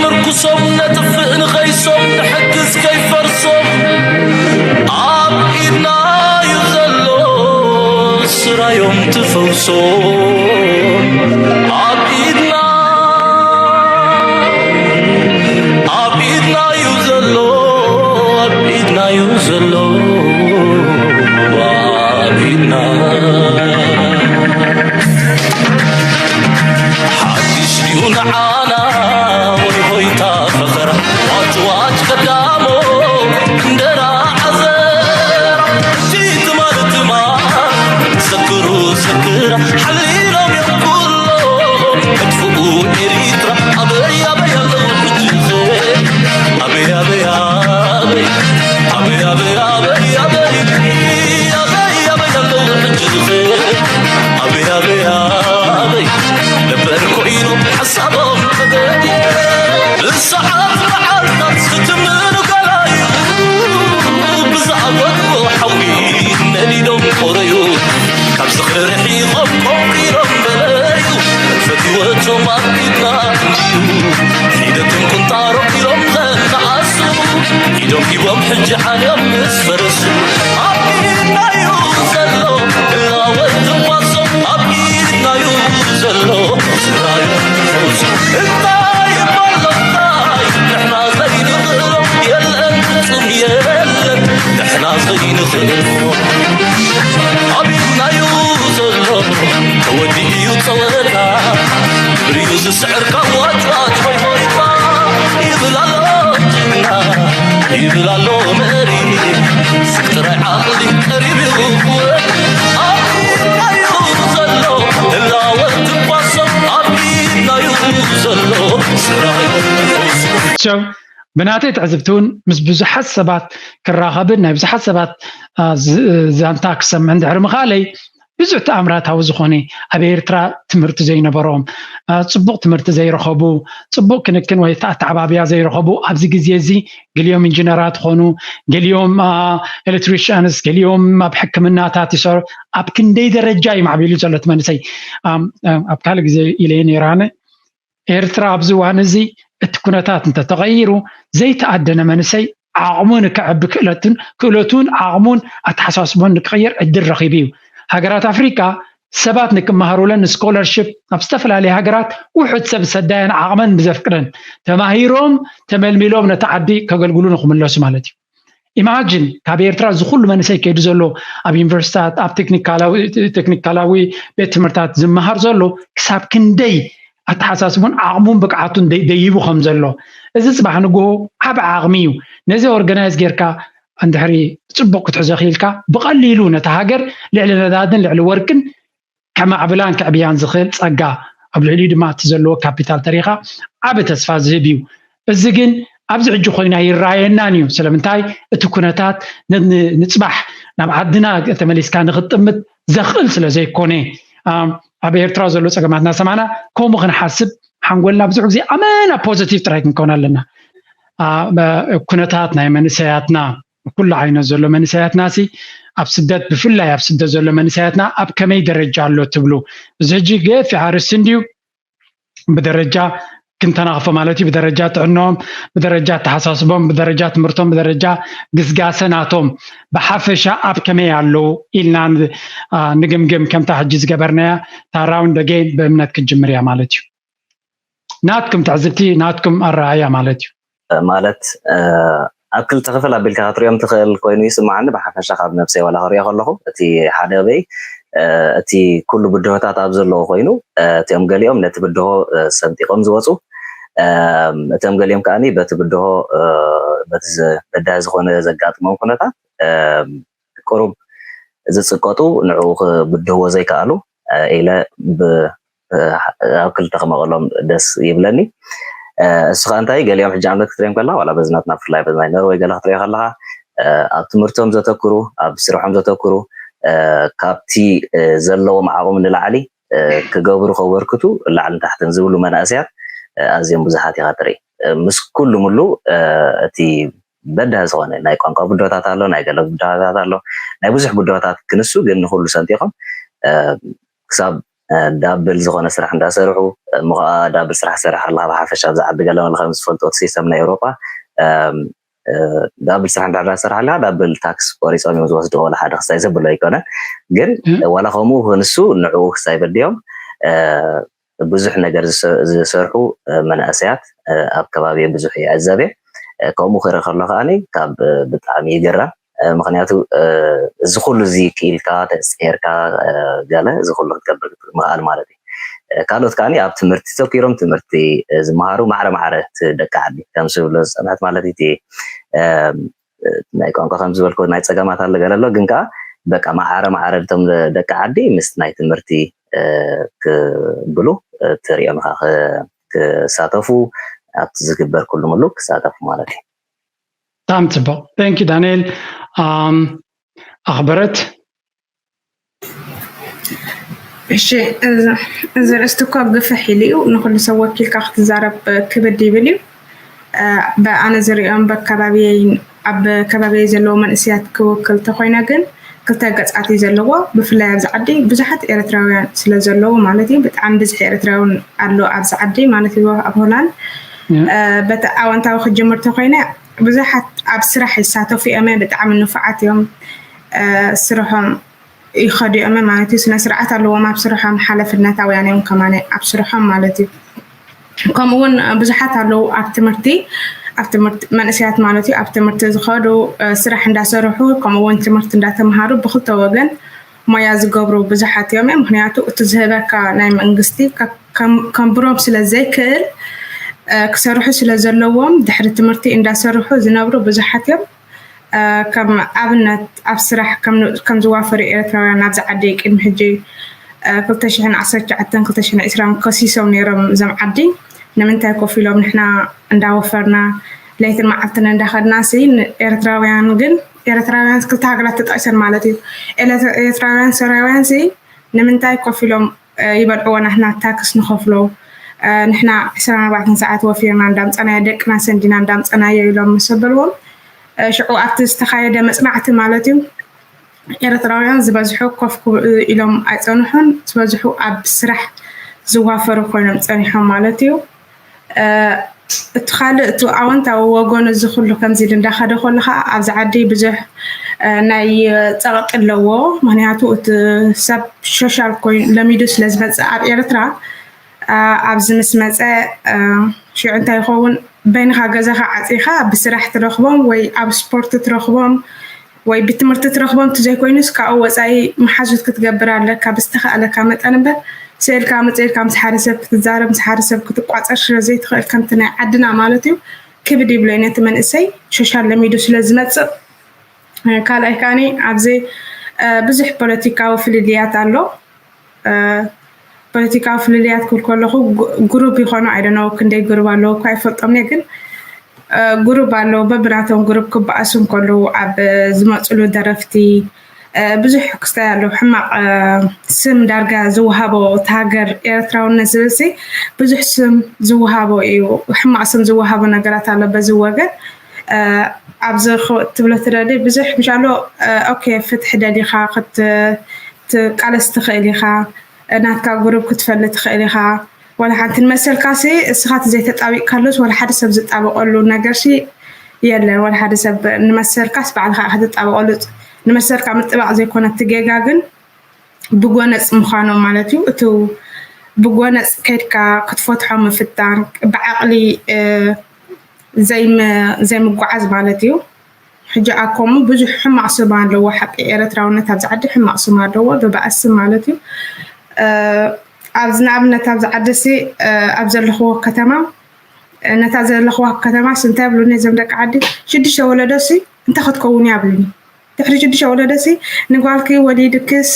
ምርኩሶም ነጥፍእ ንኸይሶም ንሕግዝ ከይፈርሶም ኣብ ኢድና እዩ ዘሎ ስራዮም ትፈውሶም ኣብ ኢድና ኣብ ኢድና እዩ ዘሎ ኣብ ኢድና እዩ ዘሎ ኣብ ኢድና ሓድሽ ድዩ ንዓና ወይ ሆይታ ፈኸራ ዋጭ ዋጭ ቀዳሞ እንደራ ዓዘራ እቲ ትማል ትማል ዘክሩ ዘክራ ሓሊሎም እዮም ኩሎ መጥፍኡ ኤሪትራ ኣበይ ኣበይ ኣለዉ ሕጂ ኣበይ ኣበይ ኣበይ ኣበይ ኣበይ ኣበይ ኣበይ ኣበይ ኣበይ ኣበይ ኣለዉ ሕጂ ኣበይ ኣበይ ኣበይ ነበር ኮይኑ ሓሳቦም ተገዲ ብሰዓት መዓልታት ዝትምኑ ገላዩ ብዝኣበድዎ ሓዊ ነዲዶም ቆረዩ ካብ ዝኽሪ ርሒቖም ቆንቂሮም በለዩ ፈትወቶም ኣብ ኢድና እንድዩ ሒደቶም ቁንጣሮም ኢሎም ዘነኣሱ ኢዶም ሂቦም ሕጂ ዓልዮም ምስ ፈረሱ ኣብ ኢድናዩ ዘሎ እላወት ትንፋሶም ኣብ ኢድናዩ ዘሎ ስራዩ ፈውሱ እንታይ ይባሎ እንታይ ንሕና ዘይንኽእሎ የለን ፍጹም የለን ንሕና ዘይንኽእሎ ኣብ ኢድናዩ ዘሎ ተወዲኡ እዩ ጸወታ ክብሪኡ ዝስዕር ካብ ዋጭዋጭ ወይ ሞሪታ ይብል ኣሎ ጅግና ይብል ኣሎ መሪ ስቅ ጥራይ ዓቕሊ ቀሪቡ እዩ ክወድ ኣብ ኢድናዩ ዘሎ እላወት ትንፋሶም ኣብ ኢድናዩ ዘሎ ስራዩ ፈውሱ ብናተይ ትዕዝብቲ እውን ምስ ብዙሓት ሰባት ክራኸብን ናይ ብዙሓት ሰባት ዛንታ ክሰምዕ እንድሕሪ ምኽኣለይ ብዙሕ ተኣምራታዊ ዝኾነ ኣብ ኤርትራ ትምህርቲ ዘይነበሮም፣ ጽቡቕ ትምህርቲ ዘይረኸቡ፣ ጽቡቕ ክንክን ወይ ኣተዓባብያ ዘይረኸቡ ኣብዚ ግዜ እዚ ገሊኦም ኢንጂነራት ኾኑ፣ ገሊኦም ኤሌክትሪሽያንስ፣ ገሊኦም ኣብ ሕክምናታት ይሰርሑ። ኣብ ክንደይ ደረጃ እዩ ማዕቢሉ ዘሎ እቲ መንእሰይ? ኣብ ካልእ ግዜ ኢለየ ነይራነ። ኤርትራ ኣብዚ እዋን እዚ እቲ ኩነታት እንተተቐይሩ ዘይተኣደነ መንእሰይ ዓቕሙ ንክዕቢ ክእለቱን ክእለቱን ዓቕሙን ኣተሓሳስቦን ንክቕይር ዕድል ረኺቡ እዩ። ሃገራት ኣፍሪቃ ሰባት ንክመሃሩለን ንስኮለርሽፕ ኣብ ዝተፈላለየ ሃገራት ውሑድ ሰብ ዝሰዳየን ዓቕመን ብዘፍቅደን ተማሂሮም ተመልሚሎም ነቲ ዓዲ ከገልግሉ ንክምለሱ ማለት እዩ። ኢማጅን ካብ ኤርትራ እዚ ኩሉ መንእሰይ ከይዱ ዘሎ ኣብ ዩኒቨርሲታት ኣብ ቴክኒካላዊ ቤት ትምህርታት ዝመሃር ዘሎ ክሳብ ክንደይ ኣተሓሳስቡን ዓቕሙን ብቅዓቱን ደይቡ ከም ዘሎ እዚ ፅባሕ ንግሆ ዓብ ዓቕሚ እዩ። ነዚ ኦርጋናይዝ ጌርካ እንድሕሪ ብፅቡቅ ክትሕዞ ክኢልካ ብቐሊሉ ነታ ሃገር ልዕሊ ነዳድን ልዕሊ ወርቅን ከማዕብላን ከዕብያን ዝኽእል ጸጋ፣ ኣብ ልዕሊኡ ድማ እቲ ዘለዎ ካፒታል ተሪኻ ዓቢ ተስፋ ዝህብ እዩ። እዚ ግን ኣብዚ ሕጂ ኮይና ይረኣየናን እዩ። ስለምንታይ እቲ ኩነታት ንጽባሕ ናብ ዓድና ተመሊስካ ንኽትጥምት ዘኽእል ስለ ዘይኮነ ኣብ ኤርትራ ዘሎ ጸገማት እናሰማዕና ከምኡ ክንሓስብ ሓንጎልና ብዙሕ ግዜ ኣመና ፖዘቲቭ ጥራይ ክንከውን ኣለና። ኩነታት ናይ መንእሰያትና ኩሉ ዓይነት ዘሎ መንእሰያትና ሲ ኣብ ስደት ብፍላይ ኣብ ስደት ዘሎ መንእሰያትና ኣብ ከመይ ደረጃ ኣሎ ትብሉ? እዚ ሕጂ ገፊሕ ኣርእስቲ እንድዩ። ብደረጃ ክንተናኽፎ ማለት እዩ። ብደረጃ ጥዕኖም፣ ብደረጃ ኣተሓሳስቦም፣ ብደረጃ ትምህርቶም፣ ብደረጃ ግስጋሰ ናቶም ብሓፈሻ ኣብ ከመይ ኣለዉ ኢልና ንግምግም። ከምታ ሕጂ ዝገበርናያ እታ ራውንድ ኣገይን ብእምነት ክትጅምር እያ ማለት እዩ። ናትኩም ትዕዝብቲ፣ ናትኩም ኣረኣእያ ማለት እዩ። ማለት ኣብ ክልተ ክፍል ኣቢልካ ክትሪኦም ትኽእል ኮይኑ ይስምዓኒ። ብሓፈሻ ካብ ነብሰይ ዋላ ክሪኦ ከለኹ እቲ ሓደ በይ እቲ ኩሉ ብድሆታት ኣብ ዘለዎ ኮይኑ እቲኦም ገሊኦም ነቲ ብድሆ ሰንጢቖም ዝወፁ እቶም ገሊኦም ከዓኒ በቲ ብድሆ በቲ በዳሂ ዝኾነ ዘጋጥሞም ኩነታት ቁሩብ ዝፅቀጡ ንዕኡ ክብድህዎ ዘይከኣሉ ኢለ ኣብ ክልተ ክመቐሎም ደስ ይብለኒ። እሱ ከዓ እንታይ ገሊኦም ሕጂ ኣብነት ክትሪኦም ከለካ ዋላ በዚ ናትና ብፍላይ በዚ ናይ ኖርወይ ገለ ክትሪኦ ከለካ ኣብ ትምህርቶም ዘተክሩ ኣብ ስርሖም ዘተክሩ ካብቲ ዘለዎም ዓቕሚ ንላዕሊ ክገብሩ ከበርክቱ ላዕልን ታሕትን ዝብሉ መናእሰያት ኣዝዮም ብዙሓት ኢኻ ትርኢ። ምስ ኩሉ ምሉ እቲ በዳሂ ዝኾነ ናይ ቋንቋ ብድሆታት ኣሎ፣ ናይ ገለ ብድሆታት ኣሎ፣ ናይ ብዙሕ ብድሆታት ክንሱ ግን ንኹሉ ሰንጢቖም ክሳብ ዳብል ዝኾነ ስራሕ እንዳሰርሑ፣ እሞ ከዓ ዳብል ስራሕ ሰራሕ ኣለካ ብሓፈሻ ኣብዚ ዓዲ ገለ መለ ከም ዝፈልጦ እቲ ሲስተም ናይ ኤውሮጳ ዳብል ስራሕ እንዳሰርሓ ኣለካ ዳብል ታክስ ቆሪፆም እዮም ዝወስድዎ። ወላ ሓደ ክሳይ ዘብሎ ኣይኮነን፣ ግን ዋላ ከምኡ ንሱ ንዕኡ ክሳይ በድዮም ብዙሕ ነገር ዝሰርሑ መናእሰያት ኣብ ከባቢ ብዙሕ ይዕዘብ። ከምኡ ክርኢ ከሎ ከዓኒ ካብ ብጣዕሚ ይግረም። ምክንያቱ እዚ ኩሉ እዚ ክኢልካ ተፅርካ ገለ እዚ ኩሉ ክትገብር ምክኣል ማለት እዩ። ካልኦት ከዓኒ ኣብ ትምህርቲ ተኪሮም ትምህርቲ ዝመሃሩ ማዕረ ማዕረ ደቂ ዓዲ ከም ዝብሎ ዝፀንሐት ማለት እቲ ናይ ቋንቋ ከም ዝበልኩ ናይ ፀገማት ኣሎ ገለ ኣሎ፣ ግን ከዓ በቃ ማዕረ ማዕረ እቶም ደቂ ዓዲ ምስ ናይ ትምህርቲ ክብሉ ትሪኦም ኢኻ ክሳተፉ ኣብቲ ዝግበር ኩሉ ምሉ ክሳተፉ ማለት እዩ። ብጣዕሚ ፅቡቅ። Thank you ዳንኤል። ኣኽበረት። እሺ፣ እዚ ርእስቲ እኮ ግፍሕ ኢሉ እዩ። ንኩሉ ሰብ ወኪልካ ክትዛረብ ክብድ ይብል እዩ። ብኣነ ዝሪኦም በከባቢየይ ኣብ ከባቢየይ ዘለዉ መንእስያት ክውክል ተኮይነ ግን ክልተ ገፃት እዩ ዘለዎ። ብፍላይ ኣብዚ ዓዲ ብዙሓት ኤርትራውያን ስለ ዘለዉ ማለት እዩ። ብጣዕሚ ብዝሒ ኤርትራውን ኣሎ ኣብዚ ዓዲ ማለት እዩ ኣብ ሆላንድ። በቲ ኣወንታዊ ክጅምር ተኮይነ ብዙሓት ኣብ ስራሕ ይሳተፉ እዮም። ብጣዕሚ ንፉዓት እዮም። ስርሖም ይኸዱ እዮም ማለት እዩ። ስነ ስርዓት ኣለዎም ኣብ ስርሖም፣ ሓላፍነታውያን እዮም ከማነ ኣብ ስርሖም ማለት እዩ። ከምኡ እውን ብዙሓት ኣለዉ ኣብ ትምህርቲ ኣብ ትምህርቲ መንእስያት ማለት እዩ ኣብ ትምህርቲ ዝኸዱ ስራሕ እንዳሰርሑ ከምኡ እውን ትምህርቲ እንዳተምሃሩ ብክልተ ወገን ሞያ ዝገብሩ ብዙሓት እዮም። ምክንያቱ እቲ ዝህበካ ናይ መንግስቲ ከም ብሮም ስለ ዘይክእል ክሰርሑ ስለ ዘለዎም ድሕሪ ትምህርቲ እንዳሰርሑ ዝነብሩ ብዙሓት እዮም። ከም ኣብነት ኣብ ስራሕ ከም ዝዋፈሩ ኤርትራውያን ኣብዚ ዓዲ ቅድሚ ሕጂ ክልተ ሽሕን ዓሰርተ ትሽዓተን ክልተ ሽሕን ዕስራን ከሲሶም ነይሮም እዞም ዓዲ ንምንታይ ኮፍ ኢሎም ንሕና እንዳወፈርና ለይትን መዓልትን እንዳኸድና ሲ ኤርትራውያን ግን ኤርትራውያን ክልተ ሃገራት ተጠቂሰን ማለት እዩ። ኤርትራውያን ሶርያውያን ሲ ንምንታይ ኮፍ ኢሎም ይበልዕዎ ናትና ታክስ ንኸፍሎ ንሕና ዕስራን ኣርባዕተን ሰዓት ወፊርና እንዳምፀናዮ ደቅና ሰንዲና እንዳምፀናዮ ኢሎም ምስ ኣበልዎም ሽዑ ኣብቲ ዝተኻየደ መፅናዕቲ ማለት እዩ ኤርትራውያን ዝበዝሑ ኮፍ ክብሉ ኢሎም ኣይፀንሑን ዝበዝሑ ኣብ ስራሕ ዝዋፈሩ ኮይኖም ፀኒሖም ማለት እዩ። እቲ ካልእ እቲ ኣወንታዊ ወገኑ እዚ ኩሉ ከምዚ ኢሉ እንዳኸደ ከሎ ከዓ ኣብዚ ዓዲ ብዙሕ ናይ ፀቕጢ ኣለዎ። ምክንያቱ እቲ ሰብ ሶሻል ኮይኑ ለሚዱ ስለ ዝመፅእ ኣብ ኤርትራ ኣብዚ ምስ መፀ ሽዑ እንታይ ይኸውን በይንኻ ገዛኻ ዓፂኻ ብስራሕ ትረኽቦም ወይ ኣብ ስፖርት ትረኽቦም ወይ ብትምህርቲ ትረኽቦም እንተዘይኮይኑስ ካብኡ ወፃኢ መሓዙት ክትገብር ኣለካ ብዝተኻእለካ መጠን እምበር ስእልካ መፅእልካ ምስ ሓደ ሰብ ክትዛረብ ምስ ሓደ ሰብ ክትቋፀር ስለ ዘይትኽእል ከምቲ ናይ ዓድና ማለት እዩ ክብድ ይብሎ ነቲ መንእሰይ ሶሻል ለሚዱ ስለ ዝመፅእ ካልኣይ ከዓኒ ኣብዚ ብዙሕ ፖለቲካዊ ፍልልያት ኣሎ ፖለቲካዊ ፍልልያት ክብል ከለኹ ግሩብ ይኾኑ ኣይደነው ክንደይ ግሩብ ኣለዉ እኳ ኣይፈልጦም ግን ግሩብ ኣለዉ በብናቶም ግሩብ ክበኣሱ እንከለዉ ኣብ ዝመፅሉ ደረፍቲ ብዙሕ ክስታይ ኣለዉ ሕማቕ ስም ዳርጋ ዝወሃቦ እቲ ሃገር ኤርትራውነት ዝብል ሲ ብዙሕ ስም ዝወሃቦ እዩ ሕማቕ ስም ዝወሃቦ ነገራት ኣሎ በዚ ወገን ኣብዚ ትብሎ ትደሊ ብዙሕ ምሽ ኣሎ ኦኬ ፍትሒ ደሊኻ ክትቃለስ ትኽእል ኢኻ ናትካ ግሩብ ክትፈሊ ትኽእል ኢኻ ዋላ ሓንቲ ንመሰልካ ሲ እስኻ እቲ ዘይተጣቢቅካሉስ ዋላ ሓደ ሰብ ዝጣበቀሉ ነገር ሲ የለን ዋላ ሓደ ሰብ ንመሰልካስ ባዕልካ ክትጣበቀሉ ንመሰልካ ምጥባቅ ዘይኮነ እቲ ጌጋ ግን ብጎነፅ ምዃኖም ማለት እዩ እቲ ብጎነፅ ከድካ ክትፈትሖ ምፍታን ብዓቅሊ ዘይምጓዓዝ ማለት እዩ ሕጂ ኣኮሙ ብዙሕ ሕማቅ ስም ኣለዎ ሓቂ ኤረትራውነት ኣብዚ ዓዲ ሕማቅ ስም ኣለዎ ብባእሲ ማለት እዩ ኣብዚ ንኣብነት ኣብዚ ዓዲ ሲ ኣብ ዘለኽዎ ከተማ ነታ ዘለኽዋ ከተማ ሲ እንታይ ብሉኒ እዞም ደቂ ዓዲ ሽዱሽተ ወለዶ ሲ እንታይ ክትከውን እያ ብሉኒ ድሕሪ ሽዱሽተ ወለዶ ሲ ንጓልኪ ወሊድክስ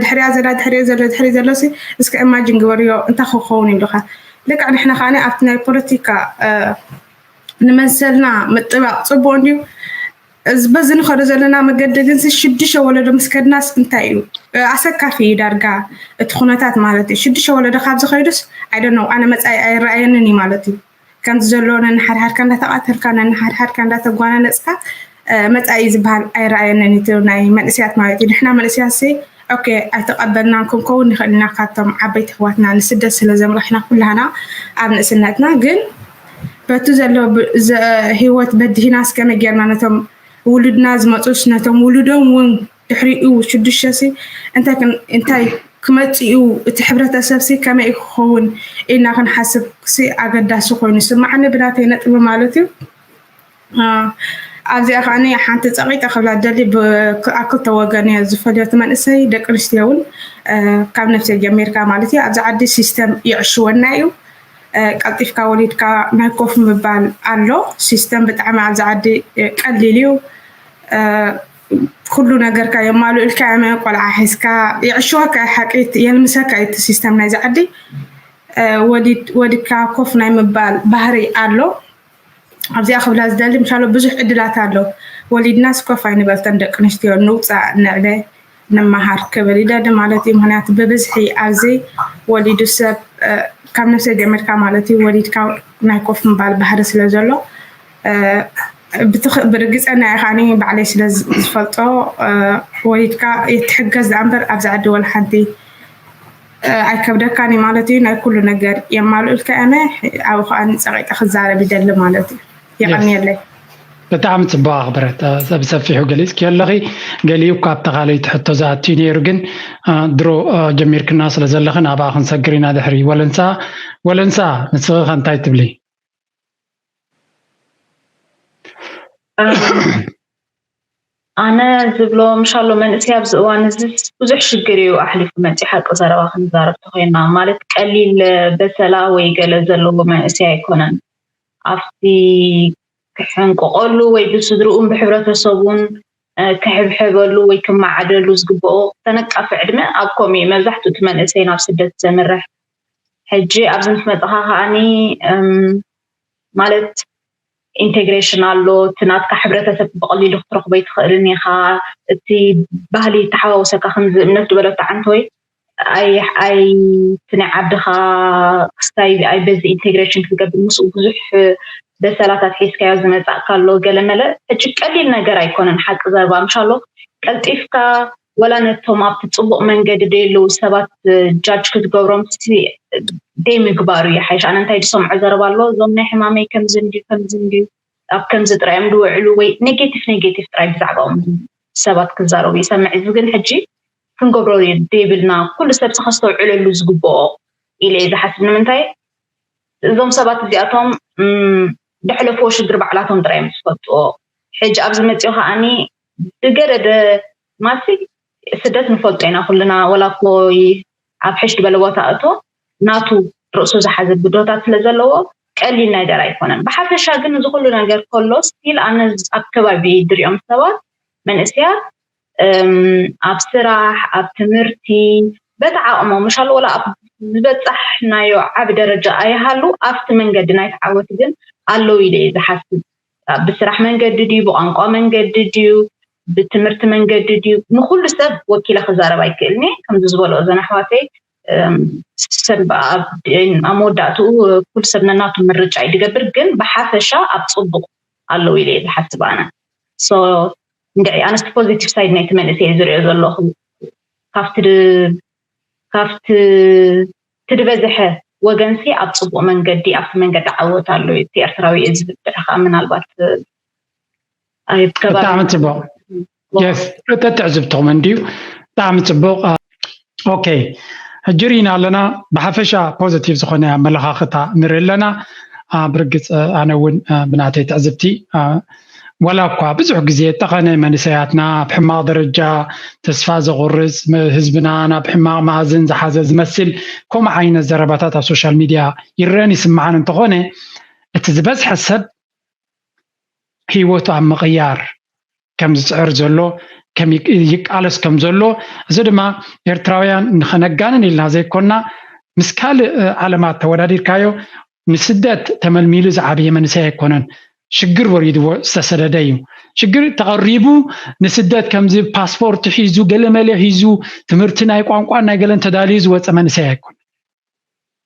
ድሕሪያ ዘላ ድሕሪኡ ዘሎ ድሕሪ ዘሎ ሲ እስከ ኢማጅን ግበርዮ እንታይ ክኸውን ይብልኻ ልክዕ ንሕና ከዓኒ ኣብቲ ናይ ፖለቲካ ንመሰልና ምጥባቕ ፅቡቅ እንድዩ በዚ ንኸዶ ዘለና መገዲ ግን ሽዱሽተ ወለዶ ምስ ከድናስ እንታይ እዩ ኣሰካፊ እዩ ዳርጋ እቲ ኩነታት ማለት እዩ ሽዱሽተ ወለዶ ካብ ዝኸይዱስ ኣይደነው ኣነ መፃኢ ኣይረኣየንን እዩ ማለት እዩ ከምዚ ዘሎ ነንሓድሓድካ እንዳተቃተልካ ነንሓድሓድካ እንዳተጓናነፅካ መፃኢ ዝበሃል ኣይረኣየንን እቲ ናይ መንእስያት ማለት እዩ ንሕና መንእስያት ሲ ኦኬ ኣይተቐበልናን ክንከውን ንኽእል ኢና። ካብቶም ዓበይቲ ኣሕዋትና ንስደት ስለ ዘምራሕና ኩላህና ኣብ ንእስነትና ግን በቲ ዘሎ ብ- ዘ- ህይወት በዲህና እስከመይ ጌርና ነቶም ውሉድና ዝመፁስ ነቶም ውሉዶም እውን ድሕሪኡ ሽዱሽተ ሲ እንታይ ክን- እንታይ ክመፅኡ እቲ ሕብረተሰብ ሲ ከመይ ክኸውን ኢልና ክንሓስብ ሲ ኣገዳሲ ኮይኑ ስማዓኒ ብናተይ ነጥቢ ማለት እዩ። ኣብዚኣ ከዓኒ ሓንቲ ፀቒጠ ክብላ ደሊ ኣብ ክልተ ወገን እየ ዝፈልዮ። እቲ መንእሰይ ደቂ ኣንስትዮ እውን ካብ ነፍሰይ ጀሚርካ ማለት እዩ ኣብዚ ዓዲ ሲስተም ይዕሽወና እዩ። ቀልጢፍካ ወሊድካ ናይ ኮፍ ምባል ኣሎ። ሲስተም ብጣዕሚ ኣብዚ ዓዲ ቀሊል እዩ። ኩሉ ነገርካ የማልኡልካ እዮም። ቆልዓ ሒዝካ ይዕሽወካ ሓቂ የልምሰካ እቲ ሲስተም ናይዚ ዓዲ። ወሊድካ ኮፍ ናይ ምባል ባህሪ ኣሎ። ኣብዚኣ ክብላ ዝደሊ ምሻሎ ብዙሕ ዕድላት ኣሎ። ወሊድናስ ኮፍ ኣይንበልተን ደቂ ኣንስትዮ ንውፃእ ንዕበ ንመሃር ክብል ይደሊ ማለት እዩ። ምክንያቱ ብብዝሒ ኣብዚ ወሊዱ ሰብ ካብ ነፍሰ ጀሚርካ ማለት እዩ ወሊድካ ናይ ኮፍ ምባል ባህሪ ስለ ዘሎ ብርግፀና ኢኻኒ ባዕለይ ስለ ዝፈልጦ ወሊድካ የትሕገዝ ዳኣ እምበር ኣብዚ ዓዲ ወላ ሓንቲ ኣይከብደካን እዩ ማለት እዩ። ናይ ኩሉ ነገር የማልኡልካ እነ ኣብኡ ከዓ ጸቂጠ ክዛረብ ይደሊ ማለት እዩ። የቐንየለይ። ብጣዕሚ ጽቡቅ ኣኽብረት ብሰፊሑ ገሊጽኪ ኣለኺ። ገሊኡ እኳ ኣብታ ካልኣይቲ ሕቶ ዝኣቱ ነይሩ ግን ድሮ ጀሚርክና ስለ ዘለኽን ኣብኣ ክንሰግር ኢና ድሕሪ ወለንሳ። ወለንሳ ንስኺ ከ እንታይ ትብሊ? ኣነ ዝብሎ ምሻሎ መንእሰይ ኣብዚ እዋን እዚ ብዙሕ ሽግር እዩ ኣሕሊፉ መፂ ሓቂ ዘረባ ክንዛረብ ተኮይና ማለት ቀሊል በሰላ ወይ ገለ ዘለዎ መንእሰይ ኣይኮነን ኣብቲ ክሕንቅቀሉ ወይ ብስድርኡን ብሕብረተሰቡን ክሕብሐበሉ ወይ ክመዓደሉ ዝግብኦ ተነቃፊ ዕድመ ኣብ ከምኡ እዩ መብዛሕትኡ እቲ መንእሰይ ናብ ስደት ዘምርሕ ሕጂ ኣብዚ ምስ መፅኻ ከዓኒ ማለት integration ኣሎ እቲ ናትካ ሕብረተሰብ ብቐሊሉ ክትረኽቦ ኣይትኽእልን ኢኻ እቲ ባህሊ ተሓዋውሰካ ከምዚ እምነት ዝበለቶ ዓንተወይ ኣይ ኣይ እቲ ናይ ዓድኻ ክስታይ ኣይ በዚ integration ክትገብር ምስኡ ብዙሕ በሰላታት ሒዝካዮ ዝመፃእካ ኣሎ ገለ መለ ሕጂ ቀሊል ነገር ኣይኮነን ሓቂ ዘረባ ምሻሎ ቀልጢፍካ ወላ ነቶም ኣብቲ ፅቡቕ መንገዲ ደየለዉ ሰባት judge ክትገብሮም ደይ ምግባሩ ይሓይሽ ኣነ እንታይ ዝሰምዖ ዘረባ ኣሎ እዞም ናይ ሕማመይ ከምዚ እንድዩ ከምዚ እንድዩ ኣብ ከምዚ ጥራዮም ዝውዕሉ ወይ negative negative ጥራይ ብዛዕባኦም ሰባት ክዛረቡ ይሰምዕ እዚ ግን ሕጂ ክንገብሮ ደይብልና ኩሉ ሰብ ከስተውዕለሉ ዝግብኦ ኢለ እየ ዝሓስብ ንምንታይ እዞም ሰባት እዚኣቶም ደሕለፍዎ ሽግር ባዕላቶም ጥራዮም ዝፈልጥዎ ሕጂ ኣብዚ መፅኦ ከዓኒ ብገደደ ማሲ ስደት ንፈልጦ ኢና ኩልና ወላ እኮ ኣብ ሕሽ ዝበለ ቦታ እቶ ናቱ ርእሱ ዝሓዘ ብዶታት ስለ ዘለዎ ቀሊል ነገር ኣይኮነን ብሓፈሻ ግን እዚ ኩሉ ነገር ከሎ still ኣነ ኣብ ከባቢ ድሪኦም ሰባት መንእስያት ኣብ ስራሕ ኣብ ትምህርቲ በቲ ዓቕሞም ምሻሎ ወላ ኣብ ዝበፃሕናዮ ዓቢ ደረጃ ኣይሃሉ ኣብቲ መንገዲ ናይቲ ዓወት ግን ኣለዉ ኢለ እየ ዝሓስብ ብስራሕ መንገዲ ድዩ ብቋንቋ መንገዲ ድዩ ብትምህርቲ መንገዲ ድዩ ንኩሉ ሰብ ወኪለ ክዛረብ ኣይክእልን እየ ከምዚ ዝበሎ እዘን ኣሕዋተይ ሰብ ኣብ መወዳእትኡ ኩሉ ሰብ ነናቱ ምርጫ እዩ ዝገብር ግን ብሓፈሻ ኣብ ፅቡቅ ኣለዉ ኢለ እየ ዝሓስብ ኣነ እንድዒ ኣነስ positive side ናይቲ መንእሰይ ዝሪኦ ዘለኹ ካብቲ ካብቲ ትድበዝሐ ወገንሲ ኣብ ፅቡቅ መንገዲ ኣብቲ መንገዲ ዓወት ኣሎ እቲ ኤርትራዊ እየ ዝብል ከዓ ምናልባት ብጣዕሚ ፅቡቅ ተትዕዝብትኹም እንድዩ ብጣዕሚ ፅቡቅ ኦኬ ሕጂ ርኢና ኣለና ብሓፈሻ positive ዝኾነ ኣመለኻኽታ ንርኢ ኣለና ብርግፅ ኣነ እውን ብናተይ ትዕዝብቲ ወላ እኳ ብዙሕ ግዜ ጠቐነ መንእሰያትና ኣብ ሕማቕ ደረጃ ተስፋ ዘቑርፅ ህዝብና ናብ ሕማቕ መኣዝን ዝሓዘ ዝመስል ከምኡ ዓይነት ዘረባታት ኣብ social media ይረአን ይስምዓን እንተኾነ እቲ ዝበዝሐ ሰብ ህይወቱ ኣብ ምቕያር ከም ዝፅዕር ዘሎ ከም ይቃለስ ከም ዘሎ እዚ ድማ ኤርትራውያን ንኸነጋንን ኢልና ዘይኮና ምስ ካልእ ዓለማት ተወዳዲርካዮ ንስደት ተመልሚሉ ዝዓበየ መንእሰይ ኣይኮነን ሽግር ወሪድዎ ዝተሰደደ እዩ ሽግር ተቐሪቡ ንስደት ከምዚ ፓስፖርት ሒዙ ገለመለ ሒዙ ትምህርቲ ናይ ቋንቋን ናይ ገለን ተዳልዩ ዝወፀ መንእሰይ ኣይኮነን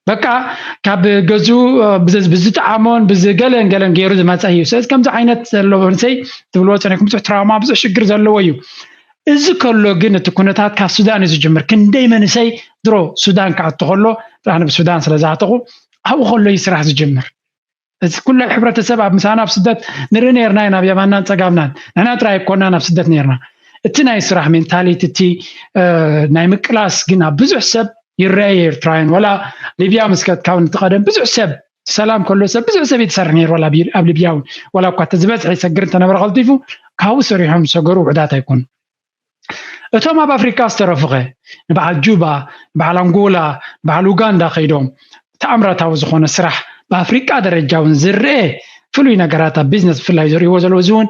በቃ ካብ ገዝኡ ብዝጠዓሞን ብዝገለን ገለን ገይሩ ዝመፀ እዩ ስለዚ ከምዚ ዓይነት ዘለዎ መንእሰይ ትብልዎ ፀኒኩም ብዙሕ ትራውማ ብዙሕ ሽግር ዘለዎ እዩ እዚ ከሎ ግን እቲ ኩነታት ካብ ሱዳን እዩ ዝጅምር። ክንደይ መንእሰይ ድሮ ሱዳን ክኣቱ ከሎ፣ ኣነ ብሱዳን ስለ ዝኣተኹ፣ ኣብኡ ከሎ እዩ ስራሕ ዝጅምር። እዚ ኩሉ ሕብረተሰብ ኣብ ምሳና ኣብ ስደት ንርኢ ነርና ኢና፣ ኣብ የማናን ጸጋምናን። ንሕና ጥራይ ኣይኮናን ኣብ ስደት ነርና። እቲ ናይ ስራሕ ሜንታሊቲ፣ እቲ ናይ ምቅላስ ግን ኣብ ብዙሕ ሰብ ይረኣየ። ኤርትራውያን፣ ወላ ሊብያ ምስ ከድካ እውን፣ እቲ ቀደም ብዙሕ ሰብ፣ ሰላም ከሎ ሰብ፣ ብዙሕ ሰብ ይትሰርሕ ነይሩ። ወላ ኣብ ሊብያ እውን፣ ወላ እኳ እቲ ዝበዝሐ ይሰግር እንተነበረ፣ ቀልጢፉ ካብኡ ሰሪሖም ዝሰገሩ ውሑዳት ኣይኮኑ። እቶም ኣብ ኣፍሪቃ ዝተረፉኸ፣ ንበዓል ጁባ፣ ንበዓል ኣንጎላ፣ ንበዓል ኡጋንዳ ከይዶም ተኣምራታዊ ዝኾነ ስራሕ ብኣፍሪቃ ደረጃ እውን ዝረአ ፍሉይ ነገራት ኣብ ቢዝነስ ብፍላይ ዝርእይዎ ዘለዉ፣ እዚ እውን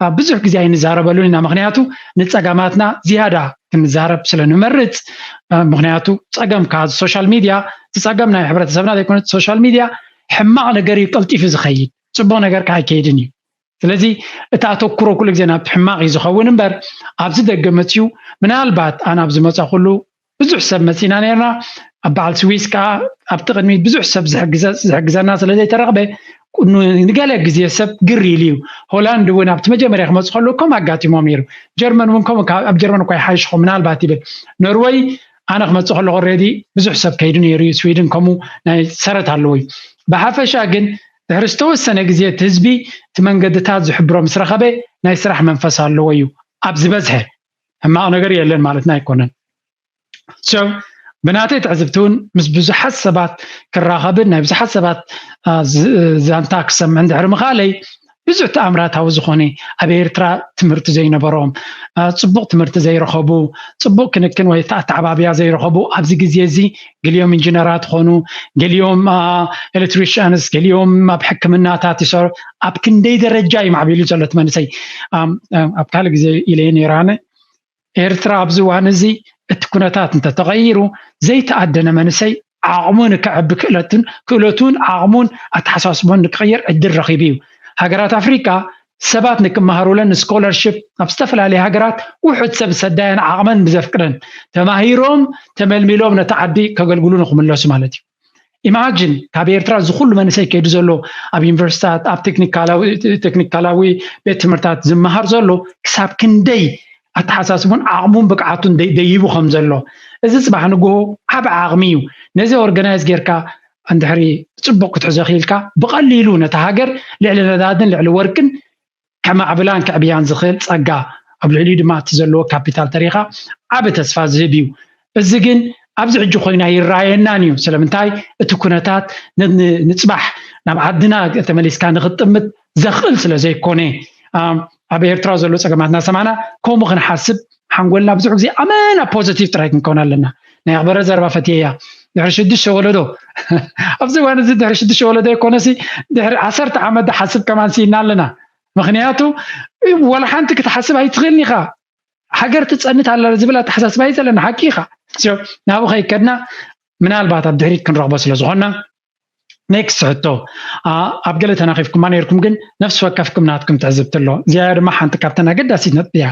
ኣብ ብዙሕ ግዜ ኣይንዛረበሉን ኢና። ምኽንያቱ ንጸገማትና ዝያዳ ክንዛረብ ስለ ንመርጽ፣ ምኽንያቱ ጸገምካ ሶሻል ሚድያ፣ እቲ ጸገም ናይ ሕብረተሰብና ዘይኮነ ሶሻል ሚድያ ሕማቕ ነገር እዩ ቀልጢፉ ዝኸይድ፣ ጽቡቕ ነገር ከዓ ኣይከይድን እዩ። ስለዚ እቲ ኣተኩሮ ኩሉ ግዜ ናብቲ ሕማቕ እዩ ዝኸውን እምበር፣ ኣብዚ ደገ መፅዩ፣ ምናልባት ኣነ ኣብ ዝመፃኹሉ ብዙሕ ሰብ መፂና ነርና። ኣብ በዓል ስዊስ ከዓ ኣብቲ ቅድሚት ብዙሕ ሰብ ዝሕግዘ- ዝሕግዘና ስለ ዘይተረኽበ፣ ቁ- ኑ- ንገለ ግዜ ሰብ ግር ኢሉ እዩ። ሆላንድ እውን ኣብቲ መጀመርያ ክመፁ ከለዉ ከምኡ ኣጋጢሞም ነይሩ። ጀርመን እውን ከምኡ፣ ካብ- ኣብ ጀርመን እኳ ይሓይሽኹም ምናልባት ይብል። ኖርወይ ኣነ ክመፅእ ከለኹ ኦልሬዲ ብዙሕ ሰብ ከይዱ ነይሩ እዩ። ስዊድን ከምኡ ናይ ሰረት ኣለዎ እዩ። ብሓፈሻ ግን ድሕሪ ዝተወሰነ ግዜ እቲ ህዝቢ እቲ መንገድታት ዝሕብሮ ምስ ረኸበ ናይ ስራሕ መንፈስ ኣለዎ እዩ። ኣብ ዝበዝሐ ሕማቕ ነገር የለን ማለትና ኣይኮነን። So ብናተይ ትዕዝብቲ እውን ምስ ብዙሓት ሰባት ክራኸብን ናይ ብዙሓት ሰባት ዛንታ ክሰምዕ እንድሕሪ ምኻለይ፣ ብዙሕ ተኣምራታዊ ዝኾነ ኣብ ኤርትራ ትምህርቲ ዘይነበሮም፣ ጽቡቕ ትምህርቲ ዘይረኸቡ፣ ጽቡቕ ክንክን ወይ ኣተዓባብያ ዘይረኸቡ፣ ኣብዚ ግዜ እዚ ገሊኦም ኢንጂነራት ኾኑ፣ ገሊኦም ኤሌክትሪሽያንስ፣ ገሊኦም ኣብ ሕክምናታት ይሰሩ። ኣብ ክንደይ ደረጃ እዩ ማዕቢሉ ዘሎ እቲ መንእሰይ? ኣብ ካልእ ግዜ ኢለየ ነይረ ኣነ። ኤርትራ ኣብዚ እዋን እዚ እቲ ኩነታት እንተተቐይሩ፣ ዘይተኣደነ መንእሰይ ዓቕሙ ንክዕቢ ክእለቱን ክእለቱን ዓቕሙን ኣተሓሳስቦን ንክቕየር ዕድል ረኺቡ እዩ። ሃገራት ኣፍሪቃ ሰባት ንክመሃሩለን ንስኮለርሽፕ ናብ ዝተፈላለየ ሃገራት ውሑድ ሰብ ዝሰዳየን ዓቕመን ብዘፍቅደን ተማሂሮም ተመልሚሎም ነቲ ዓዲ ከገልግሉ ንክምለሱ ማለት እዩ። ኢማጂን ካብ ኤርትራ እዚ ኩሉ መንእሰይ ከይዱ ዘሎ ኣብ ዩኒቨርሲታት ኣብ ቴክኒካላዊ ቴክኒካላዊ ቤት ትምህርታት ዝመሃር ዘሎ ክሳብ ክንደይ ኣተሓሳስቡን ዓቕሙን ብቕዓቱን ደይ- ደይቡ ከም ዘሎ እዚ ጽባሕ ንግሆ ዓቢ ዓቕሚ እዩ። ነዚ ኦርጋናይዝ ጌርካ እንድሕሪ ጽቡቕ ክትሕዞ ክኢልካ ብቐሊሉ ነታ ሃገር ልዕሊ ነዳድን ልዕሊ ወርቅን ከማዕብላን ከዕብያን ዝኽእል ጸጋ ኣብ ልዕሊኡ ድማ እቲ ዘለዎ ካፒታል ተሪኻ ዓቢ ተስፋ ዝህብ እዩ። እዚ ግን ኣብዚ ሕጂ ኮይና ይረኣየናን እዩ። ስለምንታይ እቲ ኩነታት ን- ን- ንጽባሕ ናብ ዓድና ተመሊስካ ንክትጥምት ዘኽእል ስለ ዘይኮነ ኣብ ኤርትራ ዘሎ ጸገማትና ሰማና ከምኡ ክንሓስብ ሓንጎልና ብዙሕ ግዜ ኣመና ፖዚቲቭ ጥራይ ክንከውን ኣለና። ናይ ኣኽበረ ዘረባ ፈትየያ ድሕሪ ሽዱሽተ ወለዶ ኣብዚ እዋን እዚ ድሕሪ ሽዱሽተ ወለዶ ይኮነሲ ድሕሪ ዓሰርተ ዓመት ዝሓስብ ከማን ስኢና ኣለና። ምክንያቱ ወላ ሓንቲ ክትሓስብ ኣይትኽእልን ኢኻ። ሃገር ትጸንት ኣላ ዝብል ኣተሓሳስባ እዩ ዘለና። ሓቂ ኢኻ። ናብኡ ከይከድና ምናልባት ኣብ ድሕሪት ክንረኽቦ ስለ ዝኾንና ኔክስት ሕቶ ኣብ ገለ ተናኺፍኩማ ነርኩም ግን ነፍሲ ወከፍኩም ናትኩም ትዕዝብቲ ኣሎ። እዚኣ ድማ ሓንቲ ካብተን ኣገዳሲት ነጥቢ እያ።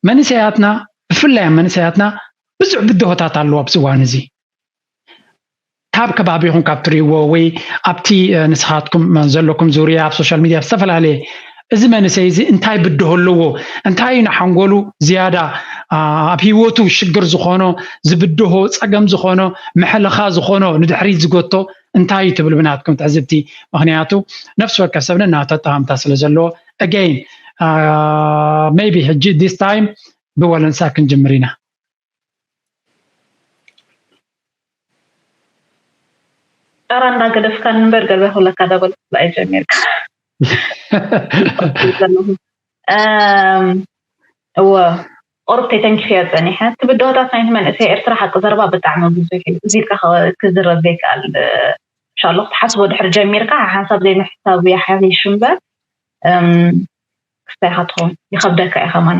መንእሰያትና ብፍላይ ኣብ መንእሰያትና ብዙሕ ብድሆታት ኣለዎ ኣብዚ እዋን እዚ። ካብ ከባቢኹም ካብ ትርእይዎ ወይ ኣብቲ ንስኻትኩም ዘለኩም ዙርያ ኣብ ሶሻል ሚድያ ዝተፈላለየ እዚ መንእሰይ እዚ እንታይ ብድሆ ኣለዎ? እንታይ እዩ ንሓንጎሉ ዝያዳ ኣብ ህይወቱ ሽግር ዝኾኖ ዝብድሆ ጸገም ዝኾኖ ምሕለኻ ዝኾኖ ንድሕሪት ዝጎቶ እንታይ እዩ ትብል ብናትኩም ትዕዝብቲ? ምኽንያቱ ነፍሲ ወከፍ ሰብ ነናቱ ኣጠማምታ ስለ ዘለዎ again maybe ሕጂ this time ብወለንሳ ክንጅምር ኢና። ጣራ እንዳገደፍካ ንበር ገዛ ክብለካ ዳበል ክብላ እዩ ጀሚርካ ዘለኹ። እወ ቁሩብ ተይተንኪፈዮ ፀኒሐ። እቲ ብድሆታት ናይቲ መንእሰይ ኤርትራ ሓቂ ዘረባ ብጣዕሚ ብዙሕ እዩ። እዚ ኢልካ ክዝረብ ዘይከኣል። ኢንሻላህ ክትሓስቦ ድሕሪ ጀሚርካ ሓንሳብ ዘይምሕሳብ ይሓይሽ እምበር ክስታይ ኢኻ ትኸውን ይኸብደካ እዩ ከማን።